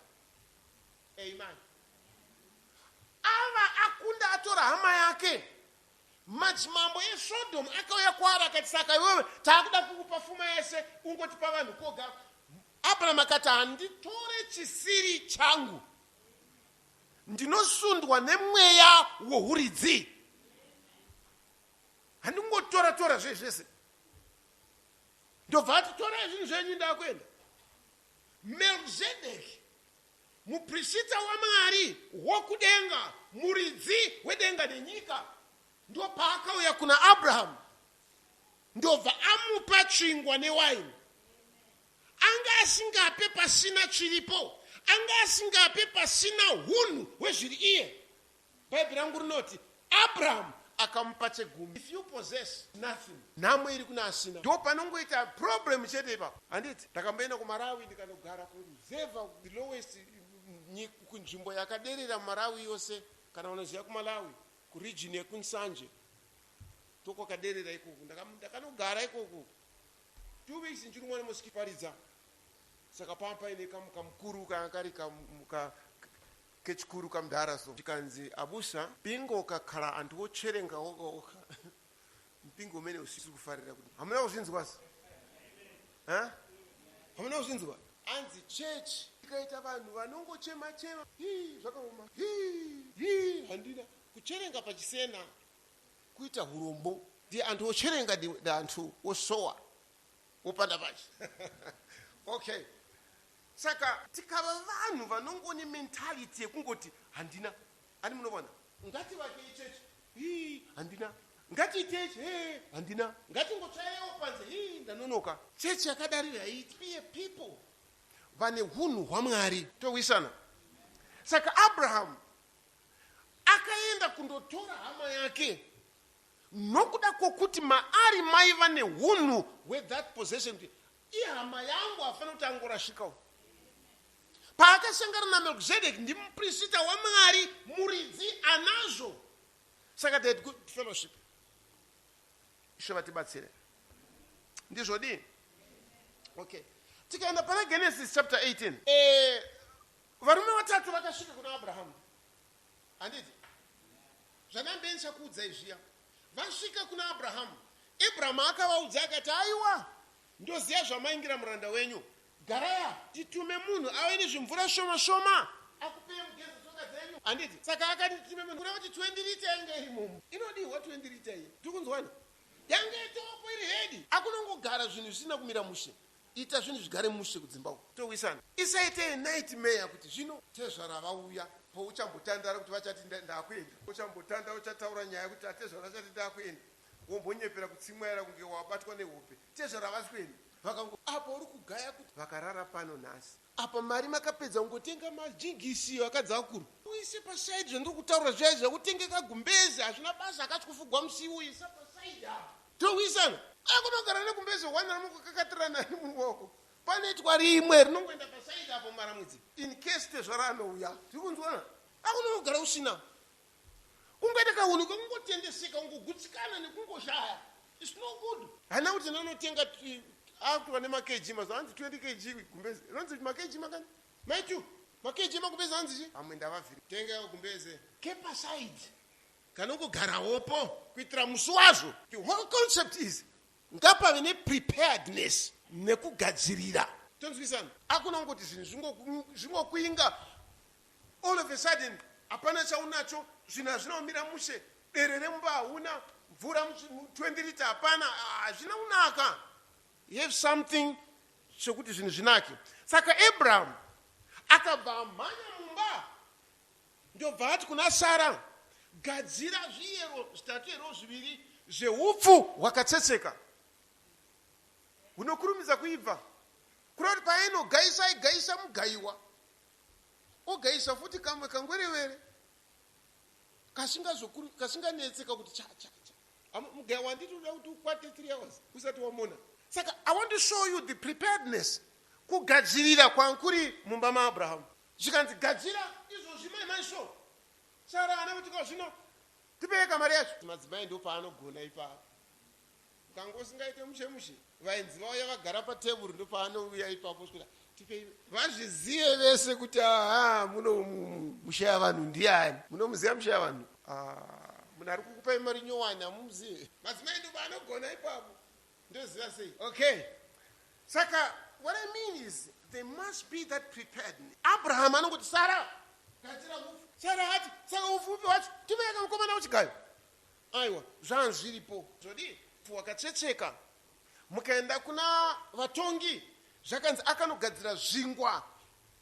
Amen. Ava akunda, atora hama yake, madzimambo eSodom akauya kwaari akati, "Saka iwewe taakuda kukupa fuma yese, ungotipa vanhu koga." Abraham akati, "Handitore chisiri changu. Ndinosundwa nemweya wohuridzi. Handingotora tora zve zvese." Ndobva ati, "Torai zvinhu zvenyu, ndakuenda." Melkizedeki, muprista waMwari wokudenga, muridzi wedenga nenyika, ndopaakauya kuna Abrahamu, ndobva amupa chingwa newaini. Anga asingape pasina chiripo, anga asingape pasina hunhu hwezviri iye. Bhaibheri rangu rinoti Abrahamu akamupa chegumi. If you possess nothing, nhamo iri kuna asina. Ndo panongoita problem chete ipapo, handiti? Ndakamboenda kuMarawi, ndikanogara kuruzevha, the lowest, kunzvimbo yakaderera muMarawi yose. Kana unoziva kuMalawi, kuregion yekuNsanje, tokwakaderera ikoko. Ndakanogara ikoko 2 weeks ndichirumwa nemosquito, paridza. Saka pava paine kamukuru kanga kari kechikuru, kamudhara. So tikanzi, "Abusa, mpingo ukakhala anthu otcherenga oka oka, mpingo umene usisi kufarira." Kuti hamuna kuzvinzwasi? Hamuna kuzvinzwa? Anzi church ikaita vanhu vanongochema chema, "Hii, zvakaoma, hii, hii, handina," kucherenga pachisena kuita urombo. Ndi anthu ocherenga, ndi anthu osowa wopanda pachi. Okay, saka tikava vanhu vanongone mentality yekungoti handina, ani munovona? Ngativakei chechi, hii, handina. Ngatiitei, he, handina. Ngatingotsvairewo panze, hii, ndanonoka. Chechi yakadaro haiti people vane unhu hwaMwari. Towisana? Saka Abrahamu akaenda kundotora hama yake nokuda kwokuti maari maiva neunhu hwethat possession, kuti ihama yangu, hafanira kuti angorashikawo. Paakasangana naMelkizedeki, ndimuprista waMwari, muridzi anazvo. Saka they had good fellowship. Ishe vatibatsire. Ndizvodii? Okay, tikaenda pana Genesis chapter 18, varume vatatu vakasvika kuna Abrahamu, handiti? Zvanambe ndichakuudzai zviya. Vasvika kuna Abrahamu, Abrahamu akavaudza akati, "Aiwa, ndoziva zvamaingira muranda wenyu. Garaya, titume munhu ave nezvimvura shoma shoma akupei mugeza tsoka dzenyu," handiti? Saka akati, "Titume munhu," kureva kuti 20 lita yanga iri mumu. Inodiwa 20 lita iyi, tiri kunzwana? Yanga itopo iri ready. Akunongogara zvinhu zvisina kumira mushe. Ita zvinhu zvigare mushe kudzimba uko, towisana. Isaite nightmare kuti zvino tezvara vauya, pouchambotandara kuti vachati ndakuenda. Uchambotanda, uchataura nyaya kuti atezvara vachati ndakuenda, wombonyepera kutsimwaira kunge wabatwa nehope. Tezvara vasi kuenda, vakango apo uri kugaya kuti vakarara pano nhasi. Apa mari makapedza kungotenga majingisi vakadzi vakuru. Uise paside zvandiri kutaura zviya zvekutenga kagumbezi, hazvina basa, akati kufugwa musiwo. Isa paside apo, towisana. Akunogara negumbezi one ramukakakatirana nemunhu wako, panoitwa rimwe rinongoenda paside apo maramwidzi, in case tezvara anouya. Tiri kunzwana? Akunogara usina kungoita kahunhu kekungotendeseka, kungogutsikana nekungoshaya. It's no good. Hana kuti nanotenga akutova nemaKG mazuva anzi 20 kg gumbeze rinonzi maKG makani maitu maKG magumbeze anzi chi amwe ndavavhiri. Tenga gumbeze kepaside kanongogarawopo kuitira musi wazvo. The whole concept is ngapave nepreparedness nekugadzirira. Tonzwisana? Akuna kungoti zvinhu zvingokuinga all of a sudden, hapana chaunacho, zvinhu hazvina kumira mushe, bere remumba hauna, mvura 20 lita hapana. Hazvina kunaka. You have something chekuti zvinhu zvinake. Saka Abraham akabva amhanya mumba, ndobva ati kuna Sara, "Gadzira zviyero zvitatu ero zviviri zveupfu hwakatsetseka hunokurumidza kuibva." Kureva kuti painogaisa, aigaisa mugayiwa, ogaisa futi kamwe kangwerewere kasinganetseka kuti cha cha cha. Mugayiwa wanditi uda kuti ukwate 3 hours usati wamona. Saka I want to show you the preparedness, kugadzirira kwankuri mumba maAbrahamu. Zvikanzi, "Gadzira izvozvi maimaiso." Sara ana kuti, "Ko zvino tipeyeka mari yacho." Madzimai ndo paanogona ipapo. Ukanga usingaite mushe mushe, vaenzi vauya vagara pateburu, ndo paanouya ipapo svika, "Tipei." Vazvizive vese kuti aha, muno mushaya vanhu ndiani? Munomuziva mushaya vanhu? Ah, munhu ari kukupai mari nyowani hamumuzive. Madzimai ndo paanogona ipapo. Ndoziva sei? Okay, saka what I mean is there must be that preparedness. Abraham anongoti, "Sara, gadzira upfu." Sara ati, "Saka upfu upi wacho? Tipeyeka mukomana wechigayo." Aiwa, zvanhu zviripo zvodii, wakatsetseka. Mukaenda kuna Vatongi, zvakanzi akanogadzira zvingwa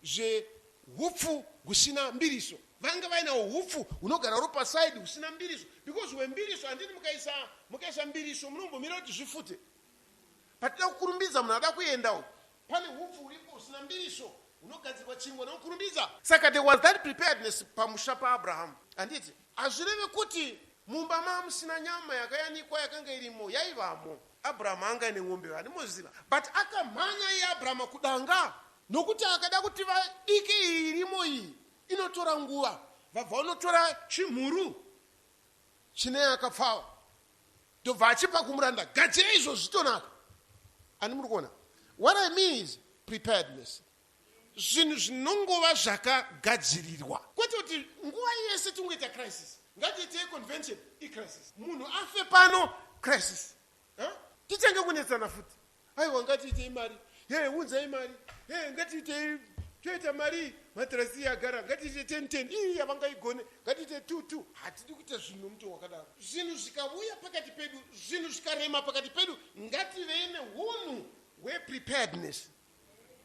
zveupfu husina mbiriso. Vanga vainawo upfu hunogara uri paside husina mbiriso, because hwembiriso, handiti, mukaisa mbiriso munombomira kuti zvifute. Patida kukurumbidza, munhu ada kuendawo, pane upfu huripo husina mbiriso hunogadzirwa chingwa nokukurumbidza. Saka there was that preparedness pamusha paAbrahamu, handiti? Hazvireve kuti mumba mamusina nyama yakayanikwa. Yakanga irimo, yaivamo. Abrahamu anga ine ng'ombe, vandimoziva, but akamhanya iye Abrahamu kudanga, nokuti akada kuti vadike iyi irimo iyi inotora nguva. Vabva unotora chimhuru chine yakapfava, ndobva achipa kumuranda, "Gadzire izvo zvitonaka." Ani muri kuona? What I mean is preparedness. Zvinhu zvinongova zvakagadzirirwa, kwete kuti nguva yese tingoita crisis. Ngatiitei convention, icrisis. Munhu afe pano, crisis. Tichange kunetsana futi. Aiwa, ngatiitei mari, he, unzai mari, he, ngatiitei, toita mari, matrasi agara, ngatiite 10 10, ii havangaigone, ngatiite 2 2. Hatidi kuita zvinhu nomutoo wakadaro. Zvinhu zvikauya pakati pedu, zvinhu zvikarema pakati pedu, ngativei neunhu hwepreparedness,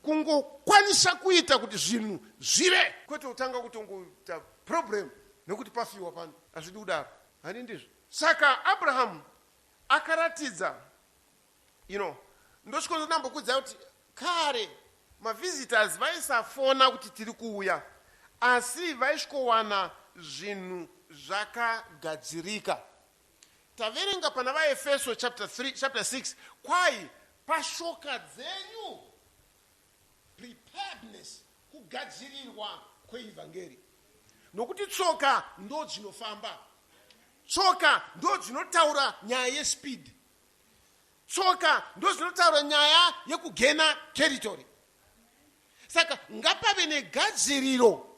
kungokwanisa kuita kuti zvinhu zvive, kwete kutanga kutongoita problem nekuti pafiwa pano. Hazvidi kudaro, hani ndizvo? Saka Abrahamu akaratidza, ndochikonzo ndambokuudzai kuti kare mavisitors vaisafona kuti tiri kuuya, asi vaisvikowana zvinhu zvakagadzirika. Taverenga pana VaEfeso chapter 3, chapter 6, kwai pashoka dzenyu preparedness. Kugadzirirwa kweivhangeri. Nokuti tsoka ndo dzinofamba. Tsoka ndo dzinotaura nyaya yespeed. Tsoka ndo dzinotaura nyaya yekugena territory. Saka ngapave negadziriro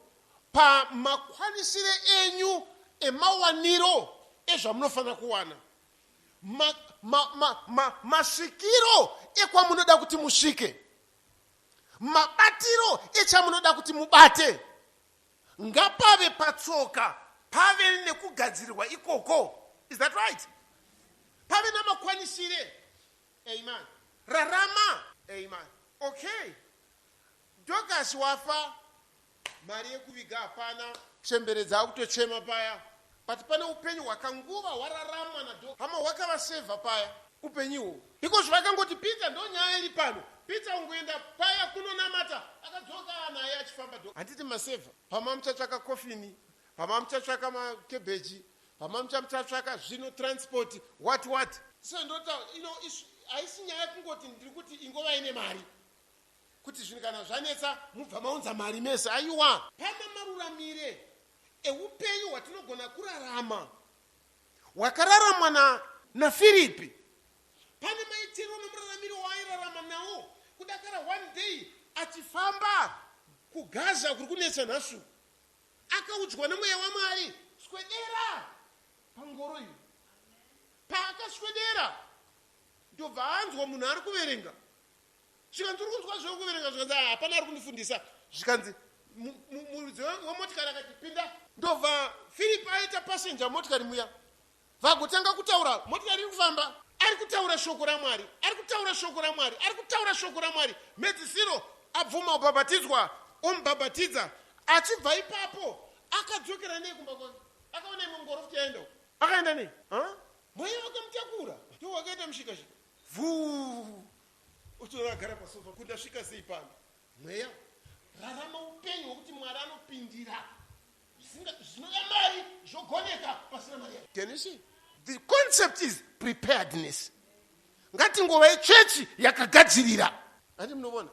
pamakwanisire enyu emawaniro ezvamunofanira kuwana. Masvikiro ma, ma, ma, ekwamunoda kuti musvike. Mabatiro echamunoda kuti mubate. Ngapave patsoka pave nekugadzirirwa ikoko. Is that right? Pave namakwanisire. Amen. Rarama. Amen. Okay. Dorcas wafa, mari yekuviga hapana, chembere dzakutochema paya. But pane upenyu hwakanguva hwararamwa naDorcas. Hama hwakavasevha paya upenyu ihwohwo. Because vakangoti Peter ndonyaya iri pano. Peter ungoenda paya kunonamata akadzoka naye achifamba Dorcas. Handiti masevha. Pama muchatsvaka kofini, pama muchatsvaka makebheji, pama muchatsvaka zvino transport what what. So ndota you know, haisi nyaya yekungoti ndiri kuti ingovai nemari. Kuti zvinhu kana zvanetsa mubva maunza mari mese. Aiwa. Pana maruramire eupenyu hwatinogona kurarama hwakararamwa na naFiripi. Pane maitiro nomuraramiro waairarama nawo kudakara one day achifamba kuGaza kuri kunetsa nhasi uku. Akaudzwa nemweya waMwari, swedera pangoro iyo. Paakaswedera ndobva anzwa munhu ari kuverenga. Zvikanzi uri kunzwa zvekuverenga zvikanzi ah, hapana ari kundifundisa. Zvikanzi muridzi wemotikari akati pinda. Ndobva Philip aita passenger motikari muya. Vagotanga kutaura motikari iri kufamba. Ari kutaura shoko raMwari, ari kutaura shoko raMwari, ari kutaura shoko raMwari. Mhedzisiro abvuma kubhabhatidzwa, omubhabhatidza. Achibva ipapo akadzokera nei kumba kwake? Akaona imwe ngoro futi yaenda uko. Akaenda nei? Mweya wakamutakura. Ndiwo wakaita mushikashika. Vhuu. Utoona agara pasofa kuti ndasvika sei pano. Mweya rarama upenyu hwekuti Mwari anopindira. Zvinoda mari zvogoneka pasina mari yacho. Can you see? The concept is preparedness. Ngatingovai chechi yakagadzirira. Handi munovona?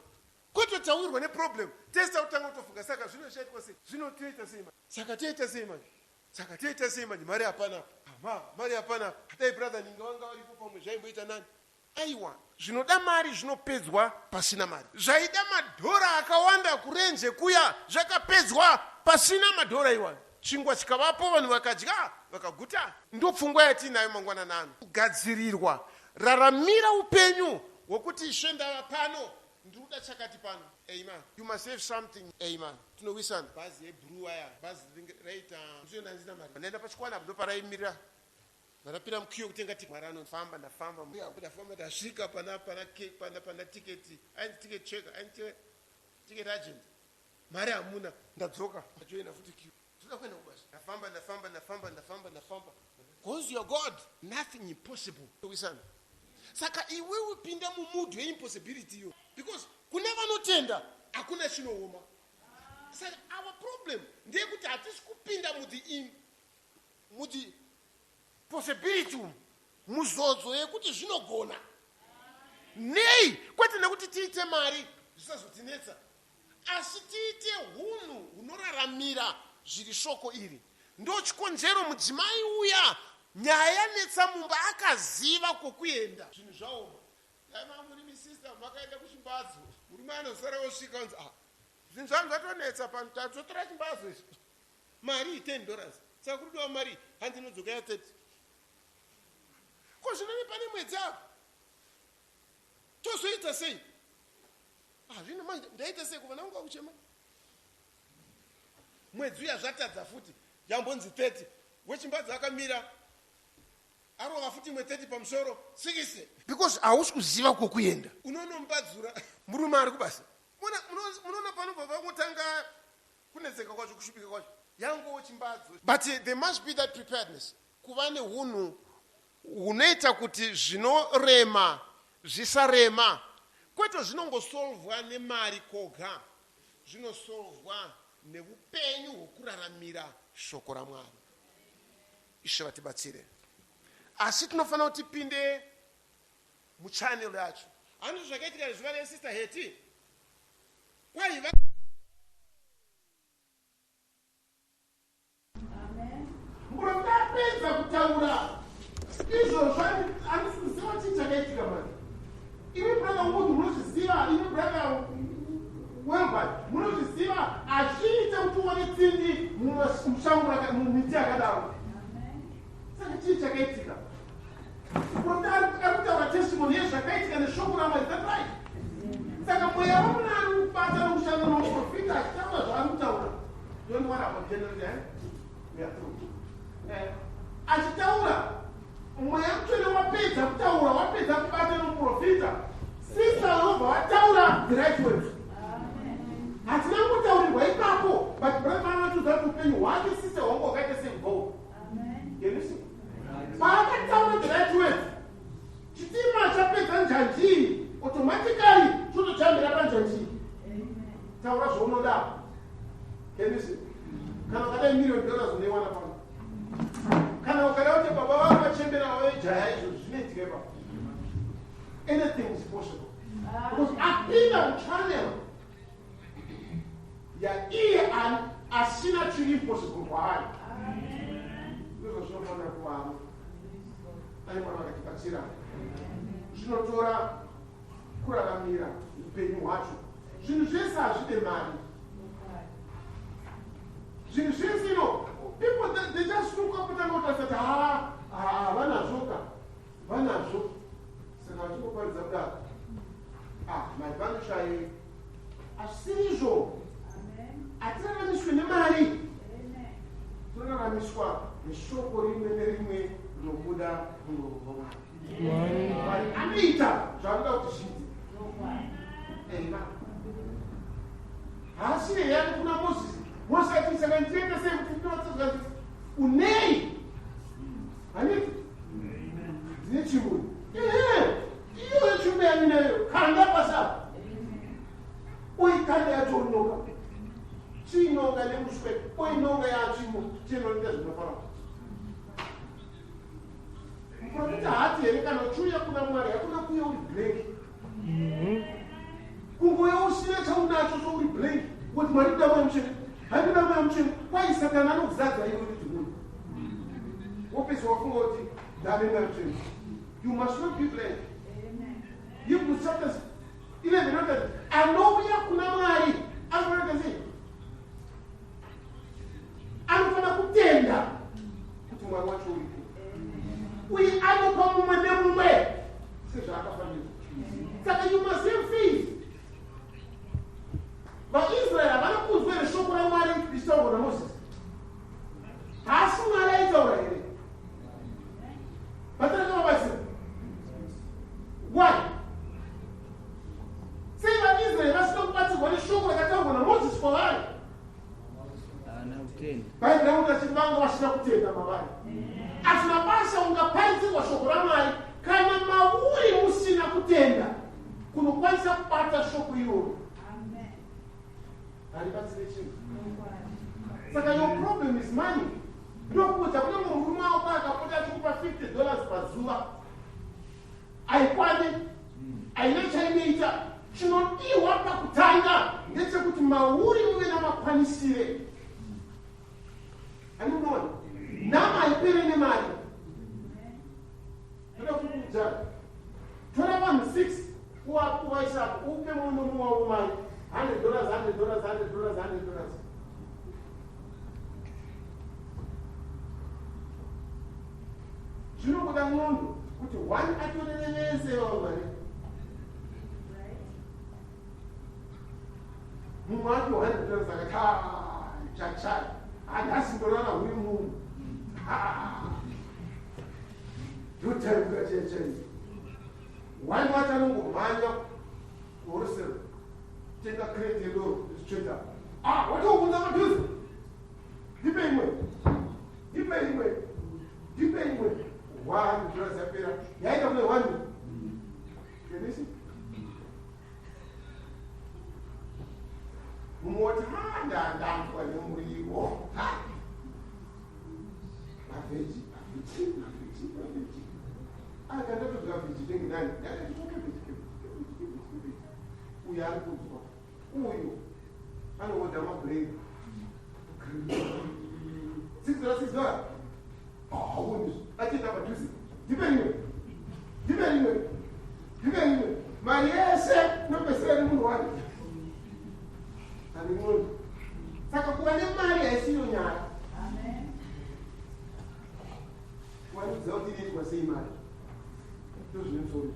Kwete tawirwa neproblem. Tese takutanga kutofunga saka zvino zvichaitwa sei? Zvino toita sei manje? Saka toita sei manje? Saka toita sei manje? Mari hapana apa. Ma, mari hapana apa. Dai brother Ninga vanga varipo pamwe zvaimboita nani. Aiwa, zvinoda mari zvinopedzwa pasina mari. Zvaida madhora akawanda kurenje kuya zvakapedzwa pasina madhora iwayo. Chingwa chikavapo vanhu vakadya vakaguta. Ndopfungwa yatiinayo mangwanani ano. Kugadzirirwa. Raramira upenyu hwokuti Ishe ndava pano, ndiri kuda chakati pano. Amen. You must have something. Amen. Tinowisana. Bhazi yebhuruu aya, bhazi ringe raita ndisina mari. Ndaenda pachikwana apo ndoparaimirira. Ndakapinda muqueue yekutenga ticket. Mwari anofamba ndafamba ndafamba ndasvika pana pana pana pana ticket ainzi ticket checker ainzi ticket agent mari hamuna ndadzoka ndajoina futi queue ndoda kuenda kubasa ndafamba ndafamba ndafamba ndafamba ndafamba because you are God nothing impossible wisana saka iwewe pinda mumud yeimpossibility iyo because kune vanotenda hakuna chinooma saka our problem ndeyekuti hatisi kupinda muthe Muti possibility umu muzodzo yekuti zvinogona. Nei? Kwete nekuti tiite mari zvisazotinetsa, asi tiite hunhu hunoraramira zviri shoko iri. Ndochikonzero mudzimai uya nyaya yanetsa mumba akaziva kwokuenda. Zvinhu zvaoma. Dai manga muri misista makaenda kuchimbadzo, murume anosara osvika onzi ah, zvinhu zvangu zvatonetsa pano, tatotora chimbadzo izvi. Marii $10 saka kuri kudiwa marii hanzi inodzoka ya 30 ko zvino pane mwedzi apa tozoita sei ah zvino manje ndaita sei kuvana vangu vakuchema mwedzi uya zvatadza futi yambonzi 30 wechimbadza akamira arova futi imwe 30 pamusoro 60 because hausi kuziva kwokuenda unonombadzura murume ari kubasa munoona panobva pangotanga Kunetseka kwacho, kushupika kwacho yangowo chimbadzo. But there must be that preparedness, kuva nehunhu hunoita kuti zvinorema zvisarema, kwete zvinongosolvwa nemari koga, zvinosolvwa neupenyu hwekuraramira shoko raMwari. Ishe vatibatsire. Asi tinofanira kuti tipinde muchannel yacho. Handizvo zvakaitika zuva resister Hetty? Kwaiva. kutaura izvozvo, handisi kuziva chii chakaitika mani. Imi Brother Wood munozviziva, imi Brother Welby munozviziva, hazviite kuti uone tsindi mushango, mumiti yakadaro. Saka chii chakaitika? Muprofita ari kutaura testimony yezvakaitika neshoko raMwari. That right? Saka mweya wamuna ari kubata nokushanda nomuprofita achitaura zvaari kutaura. Don't worry about general, eh? We are through. Achitaura, mweya mutsvene wapedza kutaura, wapedza kubata nomuprofita, sister unobva wataura the right words. Hatina kutaurirwa ipapo, but brother vanatudza kuti upenyu hwake sister hwangu hwakaita segold. Paakataura the right words, chitima chapedza njanji, automatically chotochamira panjanji. Taura zvaunoda. Can you see? Kana ukadai $1 million unoiwana pano. Kana ukada kuti baba vako vachembera vave jaya, izvo zvinoitika ipapo. Anything is possible because apinda muchannel yaiye asina chiri impossible kwaari. Ndizvo zvinofanira kuvamo. Dai Mwari vakatibatsira. Zvinotora kuraramira upenyu hwacho. Zvinhu zvese hazvide mari, zvinhu zvese. People, they just look up kutanga kutarisa kuti ha, vanazvo ka, vanazvo. Saka vachingoparidza kudaro, ah, mari vanoshayei? Asirizvo. Hatiraramiswe nemari, tinoraramiswa neshoko rimwe nerimwe rinobuda muromo wamwari. Mwari anoita zvaanoda kuti zviite. Amen. Haasi here kuna Mozisi? Mozisi ati, "Saka ndichaita sei kuti ndinotsazvati unei?" Handiti ndine chimuyi? Ehe, iyoyo tsvimbo yaminayo, kanda pasapa. Uikanda, yatonyoka. Chiinonga nemuswe, oinonga yatsvimbo, chinoita zvinofanira. Muprofita haati here, kana uchiuya kuna Mwari, hakuna kuuya uri blank, kungouya usina chaunacho, so uri blank, kuti Mwari kuda mweya mutsvene, haikuda mweya mutsvene. Kwai Satani anokuzadza iwe kuti munhu wopesa wafunga kuti ndave mweya mutsvene. You must not be blank. Hebrews chapter 11 inoti anouya kuna Mwari anofanira sei? Anofanira kutenda kuti Mwari wacho uripo uye anopa mumwe nemumwe sezvaakafanira. Saka you must have faith. VaIsraeri havana kunzwa here shoko raMwari richitaurwa naMozisi? Haasi Mwari aitaura here? Vataraka why sei vaIsraeri vasina kubatsirwa neshoko rakataurwa naMozisi kwavari?
Haana kutenda.
Bhaibheri rakuti achiti vanga vasina kutenda mavari. Asi mabasa, ungaparidzirwa shoko raMwari, kana mauri musina kutenda kunokwanisa kubata shoko iroro, haribatsire chinhu. Saka your problem is money. Ndokuudza, kunyange murume wako akapota achikupa $50 pazuva, haikwani, haina chainoita. Chinodiwa pakutanga ndechekuti mauri muve namakwanisire. Andimunoona nama haipere nemari. Ndoda kukuudza, tora vanhu 6, uvaisa, upe mumwe nomumwe wavo mari, $100, $100, $100, $100. Zvinokuda munhu kuti one atorere vese vavo mari, mumwe api $100 akati, "Chachai, hanhasi ndorara huri munhu ndotaiuka chaichai." One wacho anongomhanya kuwholesale, tenga crate yedoro straight up. Ah, watounza padhuze, ndipe imwe, ndipe imwe, ndipe imwe. $1 yapera, yaenda kune one. Can you see? Mumwe wati, "Ha, ndanzwa nemuriwo. Ha, maveggie, maveggie, maveggie, maveggie." Akandatodya veggie tenge nani ndakati cabbage, cabbage, cabbage, cabbage, cabbage. Uyu ari kunzwa, uyu anoodha mabread, $6, $6. Hauni. Achienda padhuze, ndipe rimwe, ndipe rimwe, ndipe rimwe. Mari yese inopedzisira nemunhu wani ane mwoyo. Saka kuva nemari haisiyo nyaya. Kuvanudza kuti inoitwa sei mari, ndozvine musoro izvo,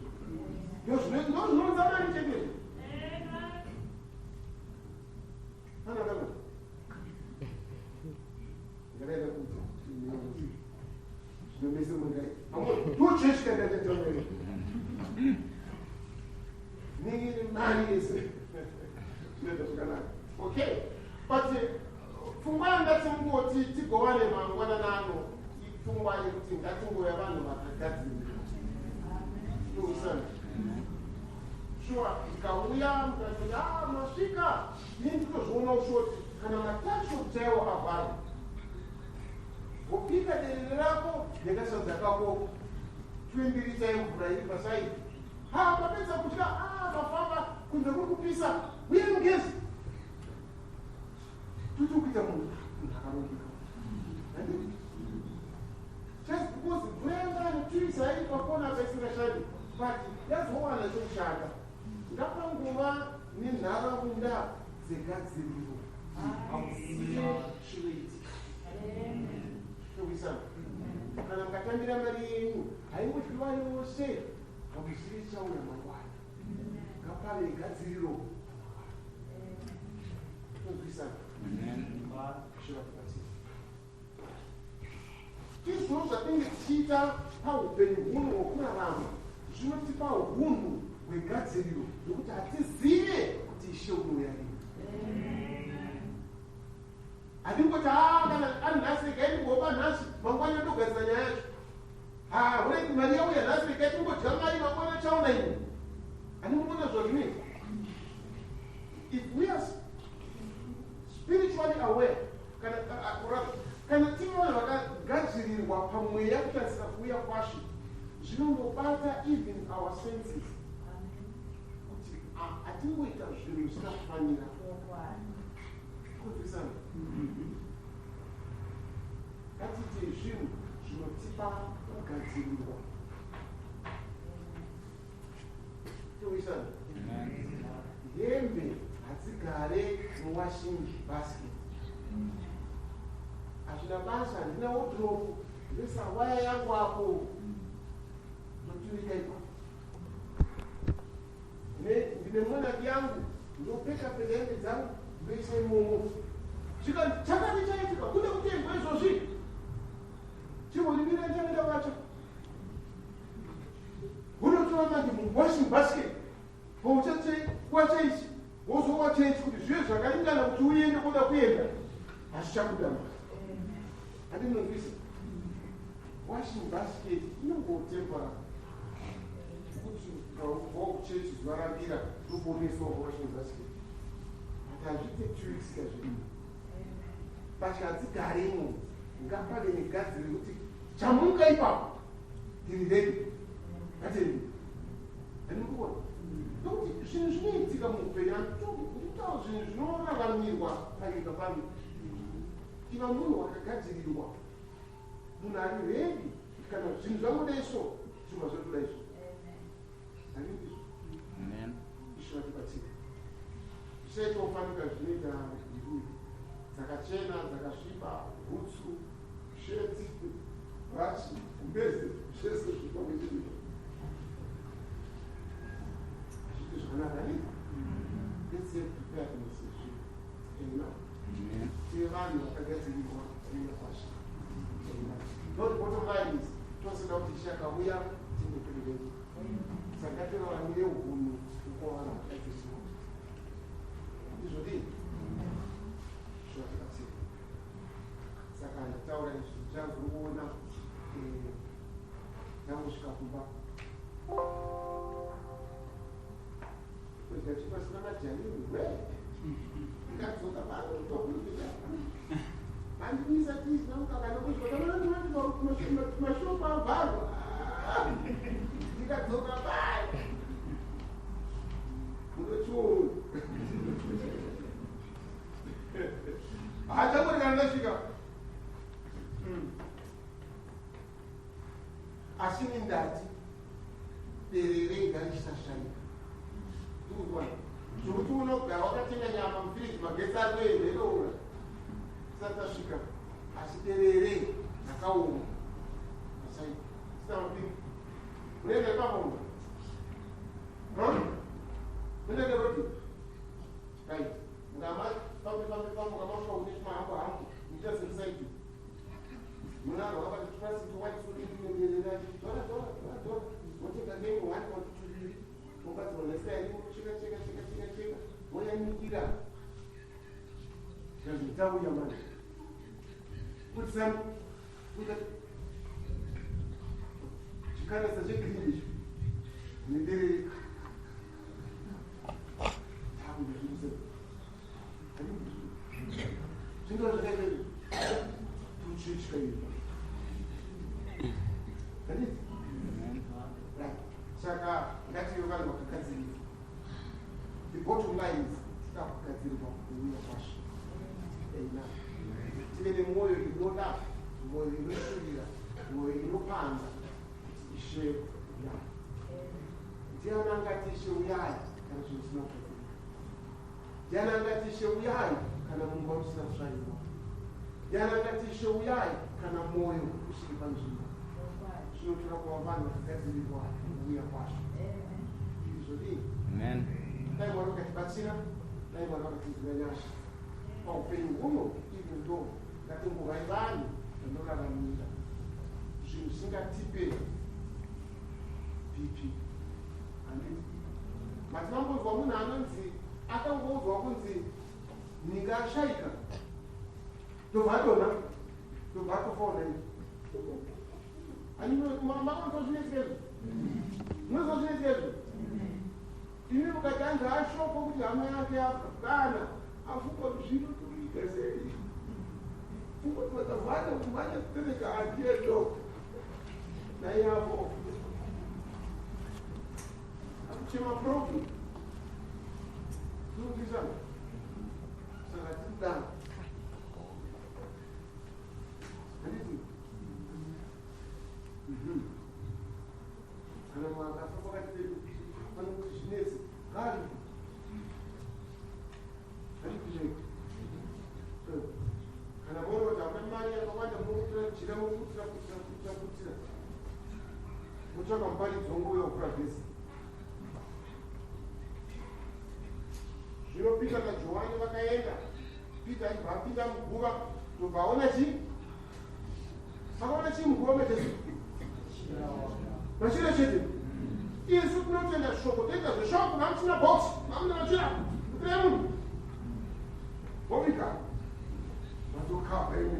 ndozvinounza mari chete izvo. Pana kana ndakaenda kuudza zvinomese mungai ndochechi kandachatamere nini mari yese zvinoita zvakanaka. Okay, but pfungwa yandatingoti tigovane mangwananano ipfungwa yekuti ngatingove vanhu vakagadzirira. Towisana sure ndikauya mukati, a masvika, ini ndinozviona ushoti kana matuckshop chaiwo avharwa, wobika derere rako nekasadza kako twembiri chaimvura iri paside. Ha, mapedza kudya, a mafamba kunze kuri kupisa, uye mugezi toti kuita munhu akarongeka. Handiti just because mvura yanga anotuisa iri pakona apa isingashandi, but yazowana chokushanda. Ngapangova nenharaunda dzegadziriro, hauzive chinoitika. Towisana kana mukatambira mari yenyu haingodyiwa yose, hamuzivi chauya mangwana. Ngapave negadziriro. Tonzwisana? Zvivakubatsira izvozvo zvatinenge tichiita paupenyu huno hwokurarama zvinotipa unhu hwegadziriro, nokuti hatizive kuti Ishe unouya rini. Handingoti, "A, kana ari nhasi, regai ndingoba nhasi, mangwana ndogadzira nyaya yacho. Ha, alright, mari yauya nhasi, regai tingodya mari, mangwana chaona ini." Handimboona zvazvinoita. If we are spiritually aware, kana rather, kana tiri vanhu vakagadzirirwa pamweya kutarisira kuuya kwashe, zvinongobata even our senses kuti hatingoita zvinhu zvisina kufanira. Kunzwisana? Ngatiite zvinhu zvinotipa kugadzirirwa. Towisana? Hembe hadzigare muwashing basket. Hazvina basa, handina wardrobe, ndoisa waya yangu apo, ndoturika ipapo. Ndine monaki yangu, ndopfeka pfeka hembe dzangu, ndoisa imomo. Zvika chakati chaitika, kune kutengwa izvozvi, chimbondimira, ndichaenda wacho. Unotora manje muwashing basket, pauchawacha ichi, wozowacha ichi kuti zvive zvakaringana kuti uende kuda kuenda, hazvichabuda mari. Handinonzwisa? Washing basket inongotemba kuti ubva kuchechi zuva rambira, ndokuoneswa washing basket, but hazviite 2 weeks kazvii. Mbatya hadzigare imomo. Ngapave negadziro yekuti chamuka ipapo tiri ready, ngatiendi. Handikuona nokuti zvinhu zvinoitika muupenyu. Ndikutaura zvinhu zvinoraramirwa panyika pano. Iva munhu wakagadzirirwa, munhu ari ready. Kana zvinhu zvangodai so, zvinhu zvotodai so. Handindizvo? Ishe vatibatsire. Zvisaita kufanika zvinoita nduru dzakachena, dzakasviba, bhutsu, sheti, bhachi, gumbeze, zvese zviri pamwe chete. Hazviiti zvakanaka ni. Let's have preparedness yezvinhu. Amen. Tive vanhu vakagadzirirwa kuuya kwashe. Amen. Not bottom line is tosida kuti Ishe akauya tinge tiri ready. Saka ngatiraramire unhu hwokuva vanhu vakagadzirirwa. Ndizvo dii zvatibatsira. Saka ndataura izvi, ndichazoona ndangosvika kumba kudya chipasina majanini we. Ndikadzoka pano tokuita vandimisa tizi namukaka nokusvika mashopu avharwa. Ndikadzoka pai munochiona hachangori kana ndasvika. Asi ini ndati derere ngarisashaika. Ndikuona zvokuti unogara wakatenga nyama mufiriji, magetsi ari kuenda, inoura tisati tasvika, asi derere rakaoma ashaika. Sina mapiri unoenda ipapo, unoenda rodi, right? Mukamafambe fambe fambe, mukamasvika kune chimahambo hambo, muchiita semusaidi munhu vakati trust wachisoinerera dora dora dora dora, motenga nenge one or tuviri, mogadzirwa nestyle, mocheka cheka cheka cheka cheka, moyanikira zvazoitauya manje kuti sam kuita chikanasa chegreen icho nederere takuda. Zvingava zvakaita tochitya izvo, handiti? Right, saka ngative vanhu vakagadzirirwa. The bottom line is toda kugadzirirwa kuuya kwashe. Amen. Tive nemwoyo inoda, mwoyo inoshuvira, mwoyo inopanza kuti Ishe uyai. Ndiani angati Ishe uyai kana zvinhu zvisina kugadzirika? Ndiani angati Ishe uyai kana mumba musina kutsvairwa? Ndiani angati Ishe uyai kana mwoyo usiri panzvimbo? Zvinotora kuva vanhu vakagadzirirwa kuuya kwashe. Izvodii?
Amen.
Dai Mwari vakatibatsira, dai Mwari vakatinzwira nyasha paupenyu huno. Even though ngatingovai vanhu vanoraramira zvinhu zvisingatipe BP, handiti? Matinambonzwa munhu anonzi akangoudzwa kunzi nyika ashaika, ndobva adonha, ndobva atofaona. Makanzwa zvinoitika izvo? Munozwa zvinoitika izvo imi? Mukati anzi ashoko kuti hama yake yafa, kana afunga kuti zvinotoita sei, kungoti vakamhanya kumhanya kutereka handiedo naiyapo akuchema profi tinokisana. Saka tikudaro, handiti? Kana munhu akafa pakati pedu, pane kuti zvinetse ngari, handiti? Kana maona kuti hamuna mari yakawanda, munokutira jira, mokutira kutira kutira kutira, motsvaka muparidzo wongouya kukura vhesi. Zvino Peter naJohani vakaenda. Peter achibva apinda muguva, ndobva aona chii? Akaona chii muguva maJesu? Machira chete. Isu tinotenda shoko, toita zveshoko. Mamusina box, mamuna machira kutirai munhu vovika matokava imwe.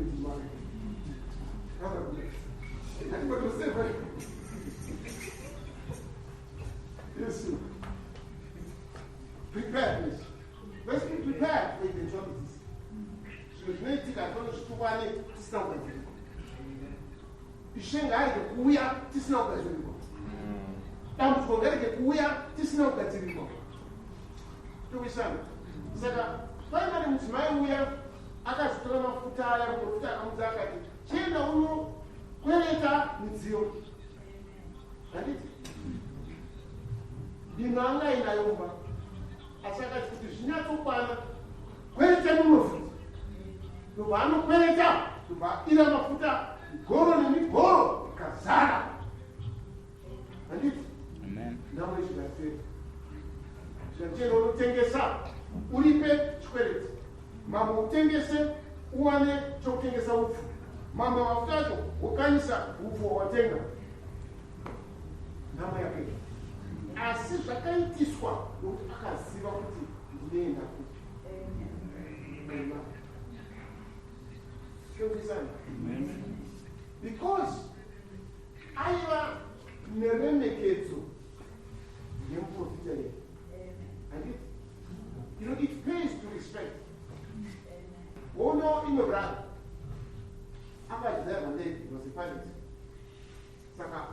Handingotoseva Yesu. Preparedness. Let's be prepared for eventualities. Zvinhu zvinoitika tono zvitiwane tisina kugadzirirwa. Ishe ngaarege kuuya tisina kugadzirirwa. Dambudziko ngarege kuuya tisina kugadzirirwa. Towisana. Saka painane mudzimai uya akazotora mafuta aya, muprofita akamudza akati, "Chienda unokwereta midziyo," handiti? Ndima anga inayo mumba, asi akati kuti zvinyatsokwana, kwereta mumwe futi. Ndobva anokwereta, ndobva adira mafuta, migoro nemigoro ikazara, handiti?
Amen.
Nhamo izvikatera zvatero, unotengesa uripe chikwereti, mamwe utengese uwane chokutengesa upfu, mamwe mafuta acho wokanyisa upfu wawatenga. Nhamo yapera, asi zvakaitiswa nokuti akaziva kuti ndinoenda kupi. Amen. Tinonzwisana?
Amen.
Because aiva neremekedzo yemuprofita yeye, handiti? It pays to respect. Uno imwe brother akachidhiraivha ndege, was a pilot. Saka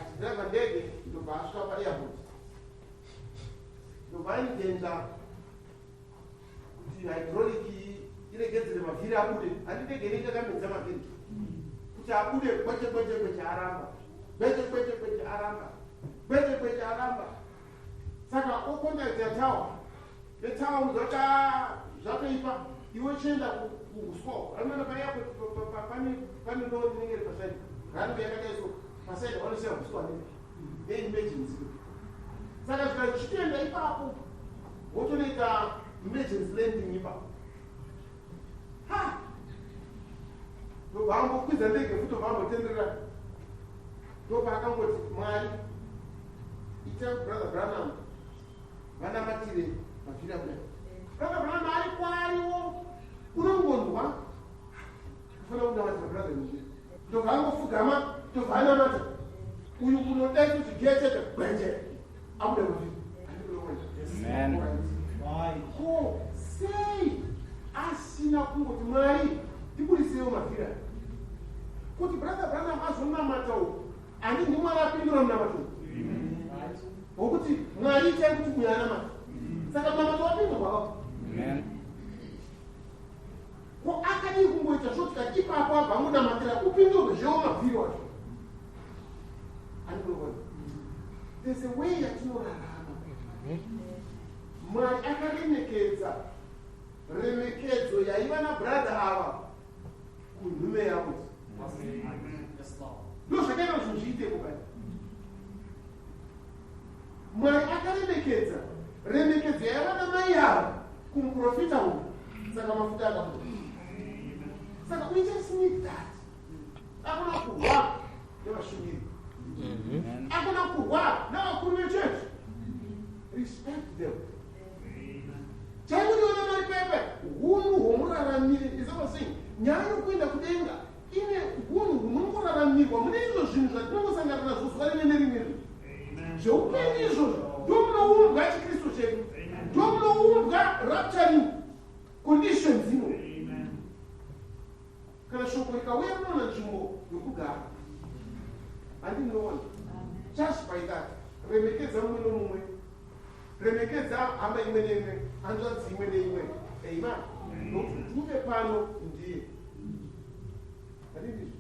achidhiraivha ndege, ndobva asvika paairport, ndobva aindenda kuti hydraulic iregedzere mavhiri abude. Handi ndege inenge yakamedza mavhiri kuti abude? Kweche kweche kweche, aramba. Kwete, kwete, kwete, aramba. Kwete, kwete, aramba. Saka ocontacta tower. Vetower muzoti zvatoipa, iwe chienda kuuswa. Anoona pane pane lori rinenge riri paside. Runway yakadai so, paside vanosiya uswa neemergency. Saka zvikati chitoenda ipapo, wotonoita emergency landing ipapo. Ha! Ndobva ambokwidza ndege futi, obva ambotenderera. Ndopaakangoti, "Mwari, ita Brother Branham vanamatire mavhiri akudai." Brother Branham ari kwariwo, unongonzwa kufanira kunamatira brother nje. Ndobva angofugama, ndobva anamata. Uyu unodai kuti gear chete, gwenje abuda mavhiri.
Amen.
Ko sei asina kungoti, "Mwari, ndibudisirewo mavhiri aya," kuti Brother Branham azonamata uku? Handindi Mwari apindura munamato uku wokuti, "Mwari, itai kuti uyu anamata"? Saka munamato wapindurwa baba.
Amen.
Ko akadii kungoita shortcut ipapo, abva angonamatira upindurwe zvewo mavhiri wacho? Andikunoona there's a way yatinorarama. Mwari akaremekedza remekedzo yaiva nabrother ava kunhume yavo. Ndo zvakaita kuti zvinhu zviiteko kani. Mwari akaremekedza remekedzo yaiva namai ava kumuprofita uyu, saka mafuta akabuda. Saka we just need that. Akuna kurwa nevashumiri,
Amen.
akuna kurwa navakuru vechechi. Respect them. Chaikudiona mari pepe hunhu hwomuraramire isavasei. Nyaya yokuenda kudenga ine hunhu hunongoraramirwa mune izvo zvinhu zvatinongosangana nazvo zuva rimwe nerimwe rimwe zveupenyu. Izvozvo ndo munoumbwa chiKristu chedu, ndo munoumbwa rapturing conditions ino. Kana shoko rikauya, rinoona nzvimbo yokugara. Handinoona just by that, remekedza mumwe nomumwe, remekedza hama imwe neimwe, hanzvadzi imwe neimwe. Amen. Nokuti kuti uve pano ndiye handindizvo.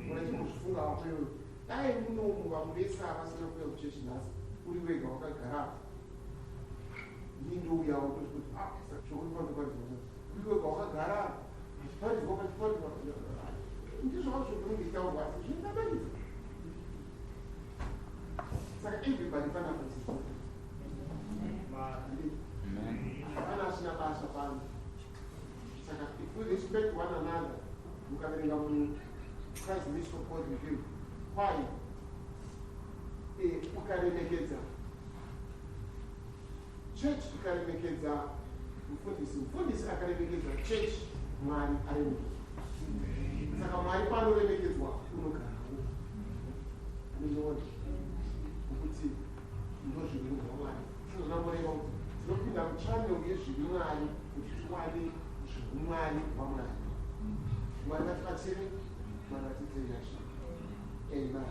Muna chimbozvifunga wako iyoyo, dai munomu vamwe vese vasina kuuya kuchechi nhasi, uri wega wakagara, ndindouyawo kuti shoko ripandoparidzwa, uri wega wakagara pachiparidzwa, pachiparidzwa, ndizvo vazvo zvinonge itaurwa, asi zvingabaidza. Saka everybody panapa is important.
Amen.
Hapana asina basa pano. Saka if we respect one another, mukaverenga muChrist Ministry of God Review, kwai ukaremekedza church, ikaremekedza mufundisi, mufundisi akaremekedza church, Mwari aremekedzwa. Saka Mwari panoremekedzwa, unogarawo. Anoona nokuti ndozviri hwamwari. Tinozvamboreva kuti tinopinda muchannel yezviri Mwari kuti tiwane zveumwari hwamwari. Mwari vatibatsire, Mwari vatiitire nyasha. Amen.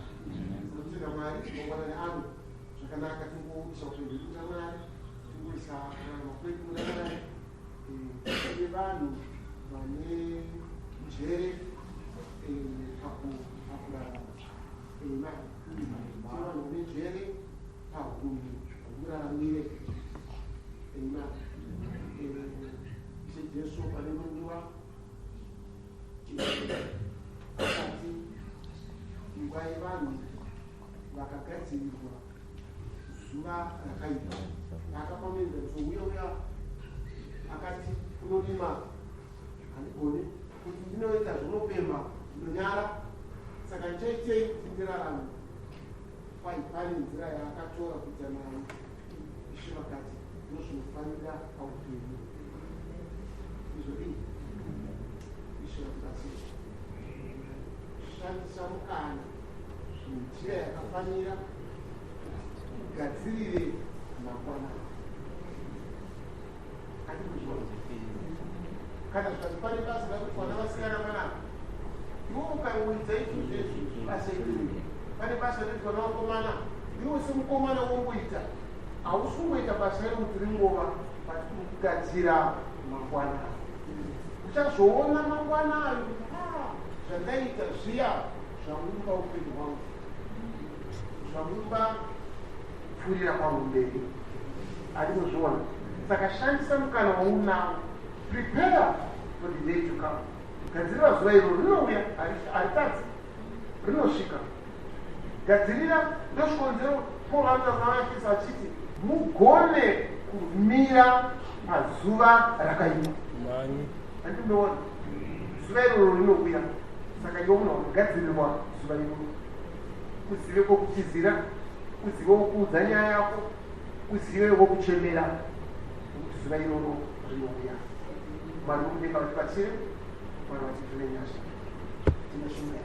Tinotenda Mwari mangwanani ano. Zvakanaka, tingoisa upenyu hwedu muna Mwari, tingoisa kurarama kwedu muna Mwari. Tive vanhu vane njere pakurarama. Amen. Tive vanhu vane njere pahunhu hwemuraramire. Amen. Ishe Jesu pane imwe nguva akati, "Nguva yevanhu vakagadzirirwa zuva rakaipa." Akapa muenzaniso uya uya akati, "Kunorima handigoni, kuti ndinoita zvinopemha ndinonyara, saka ndichaitei kuti ndirarame?" Kwai pane nzira yaakatora kuita nayo. Ishe vakati ndozvinofanira paupenyu izvodii. Ishe vatibatsire. Shandisa mukana nenzira yakafanira, ugadzirire mangwana. Andikuzviona kana zvikati pane basa rakuti vana vasikana panapa, iwe ukangoidza izvozvo basa iriri. Pane basa rinoitwa navakomana, iwe semukomana wongoita. Hausi kungoita basa iri kuti ringova, but uri kugadzira mangwana. Uchazoona mangwana ayo kuti, "Ah, zvandaita zviya zvaumba upenyu hwangu."
Kubva mumba kupfuurira kwangu mberi. Andinozviona. Saka shandisa mukana waunawo. Prepare for the day to come. Gadzirira zuva iro rinouya, haritadzi. Rinosvika. Gadzirira ndozvikonzero Paul anotaura vaEfeso achiti mugone kumira pazuva rakaipa. Andinoona. Zuva iroro rinouya. Saka iwe munhu wakagadzirirwa zuva iroro. Uzive kwokutizira, uzive wokuudza nyaya yako, uzive wokuchemera, nokuti zuva iroro rinouya. Mwari vokudenga vatibatsire, Mwari vatiitire nyasha. Tinoshumira.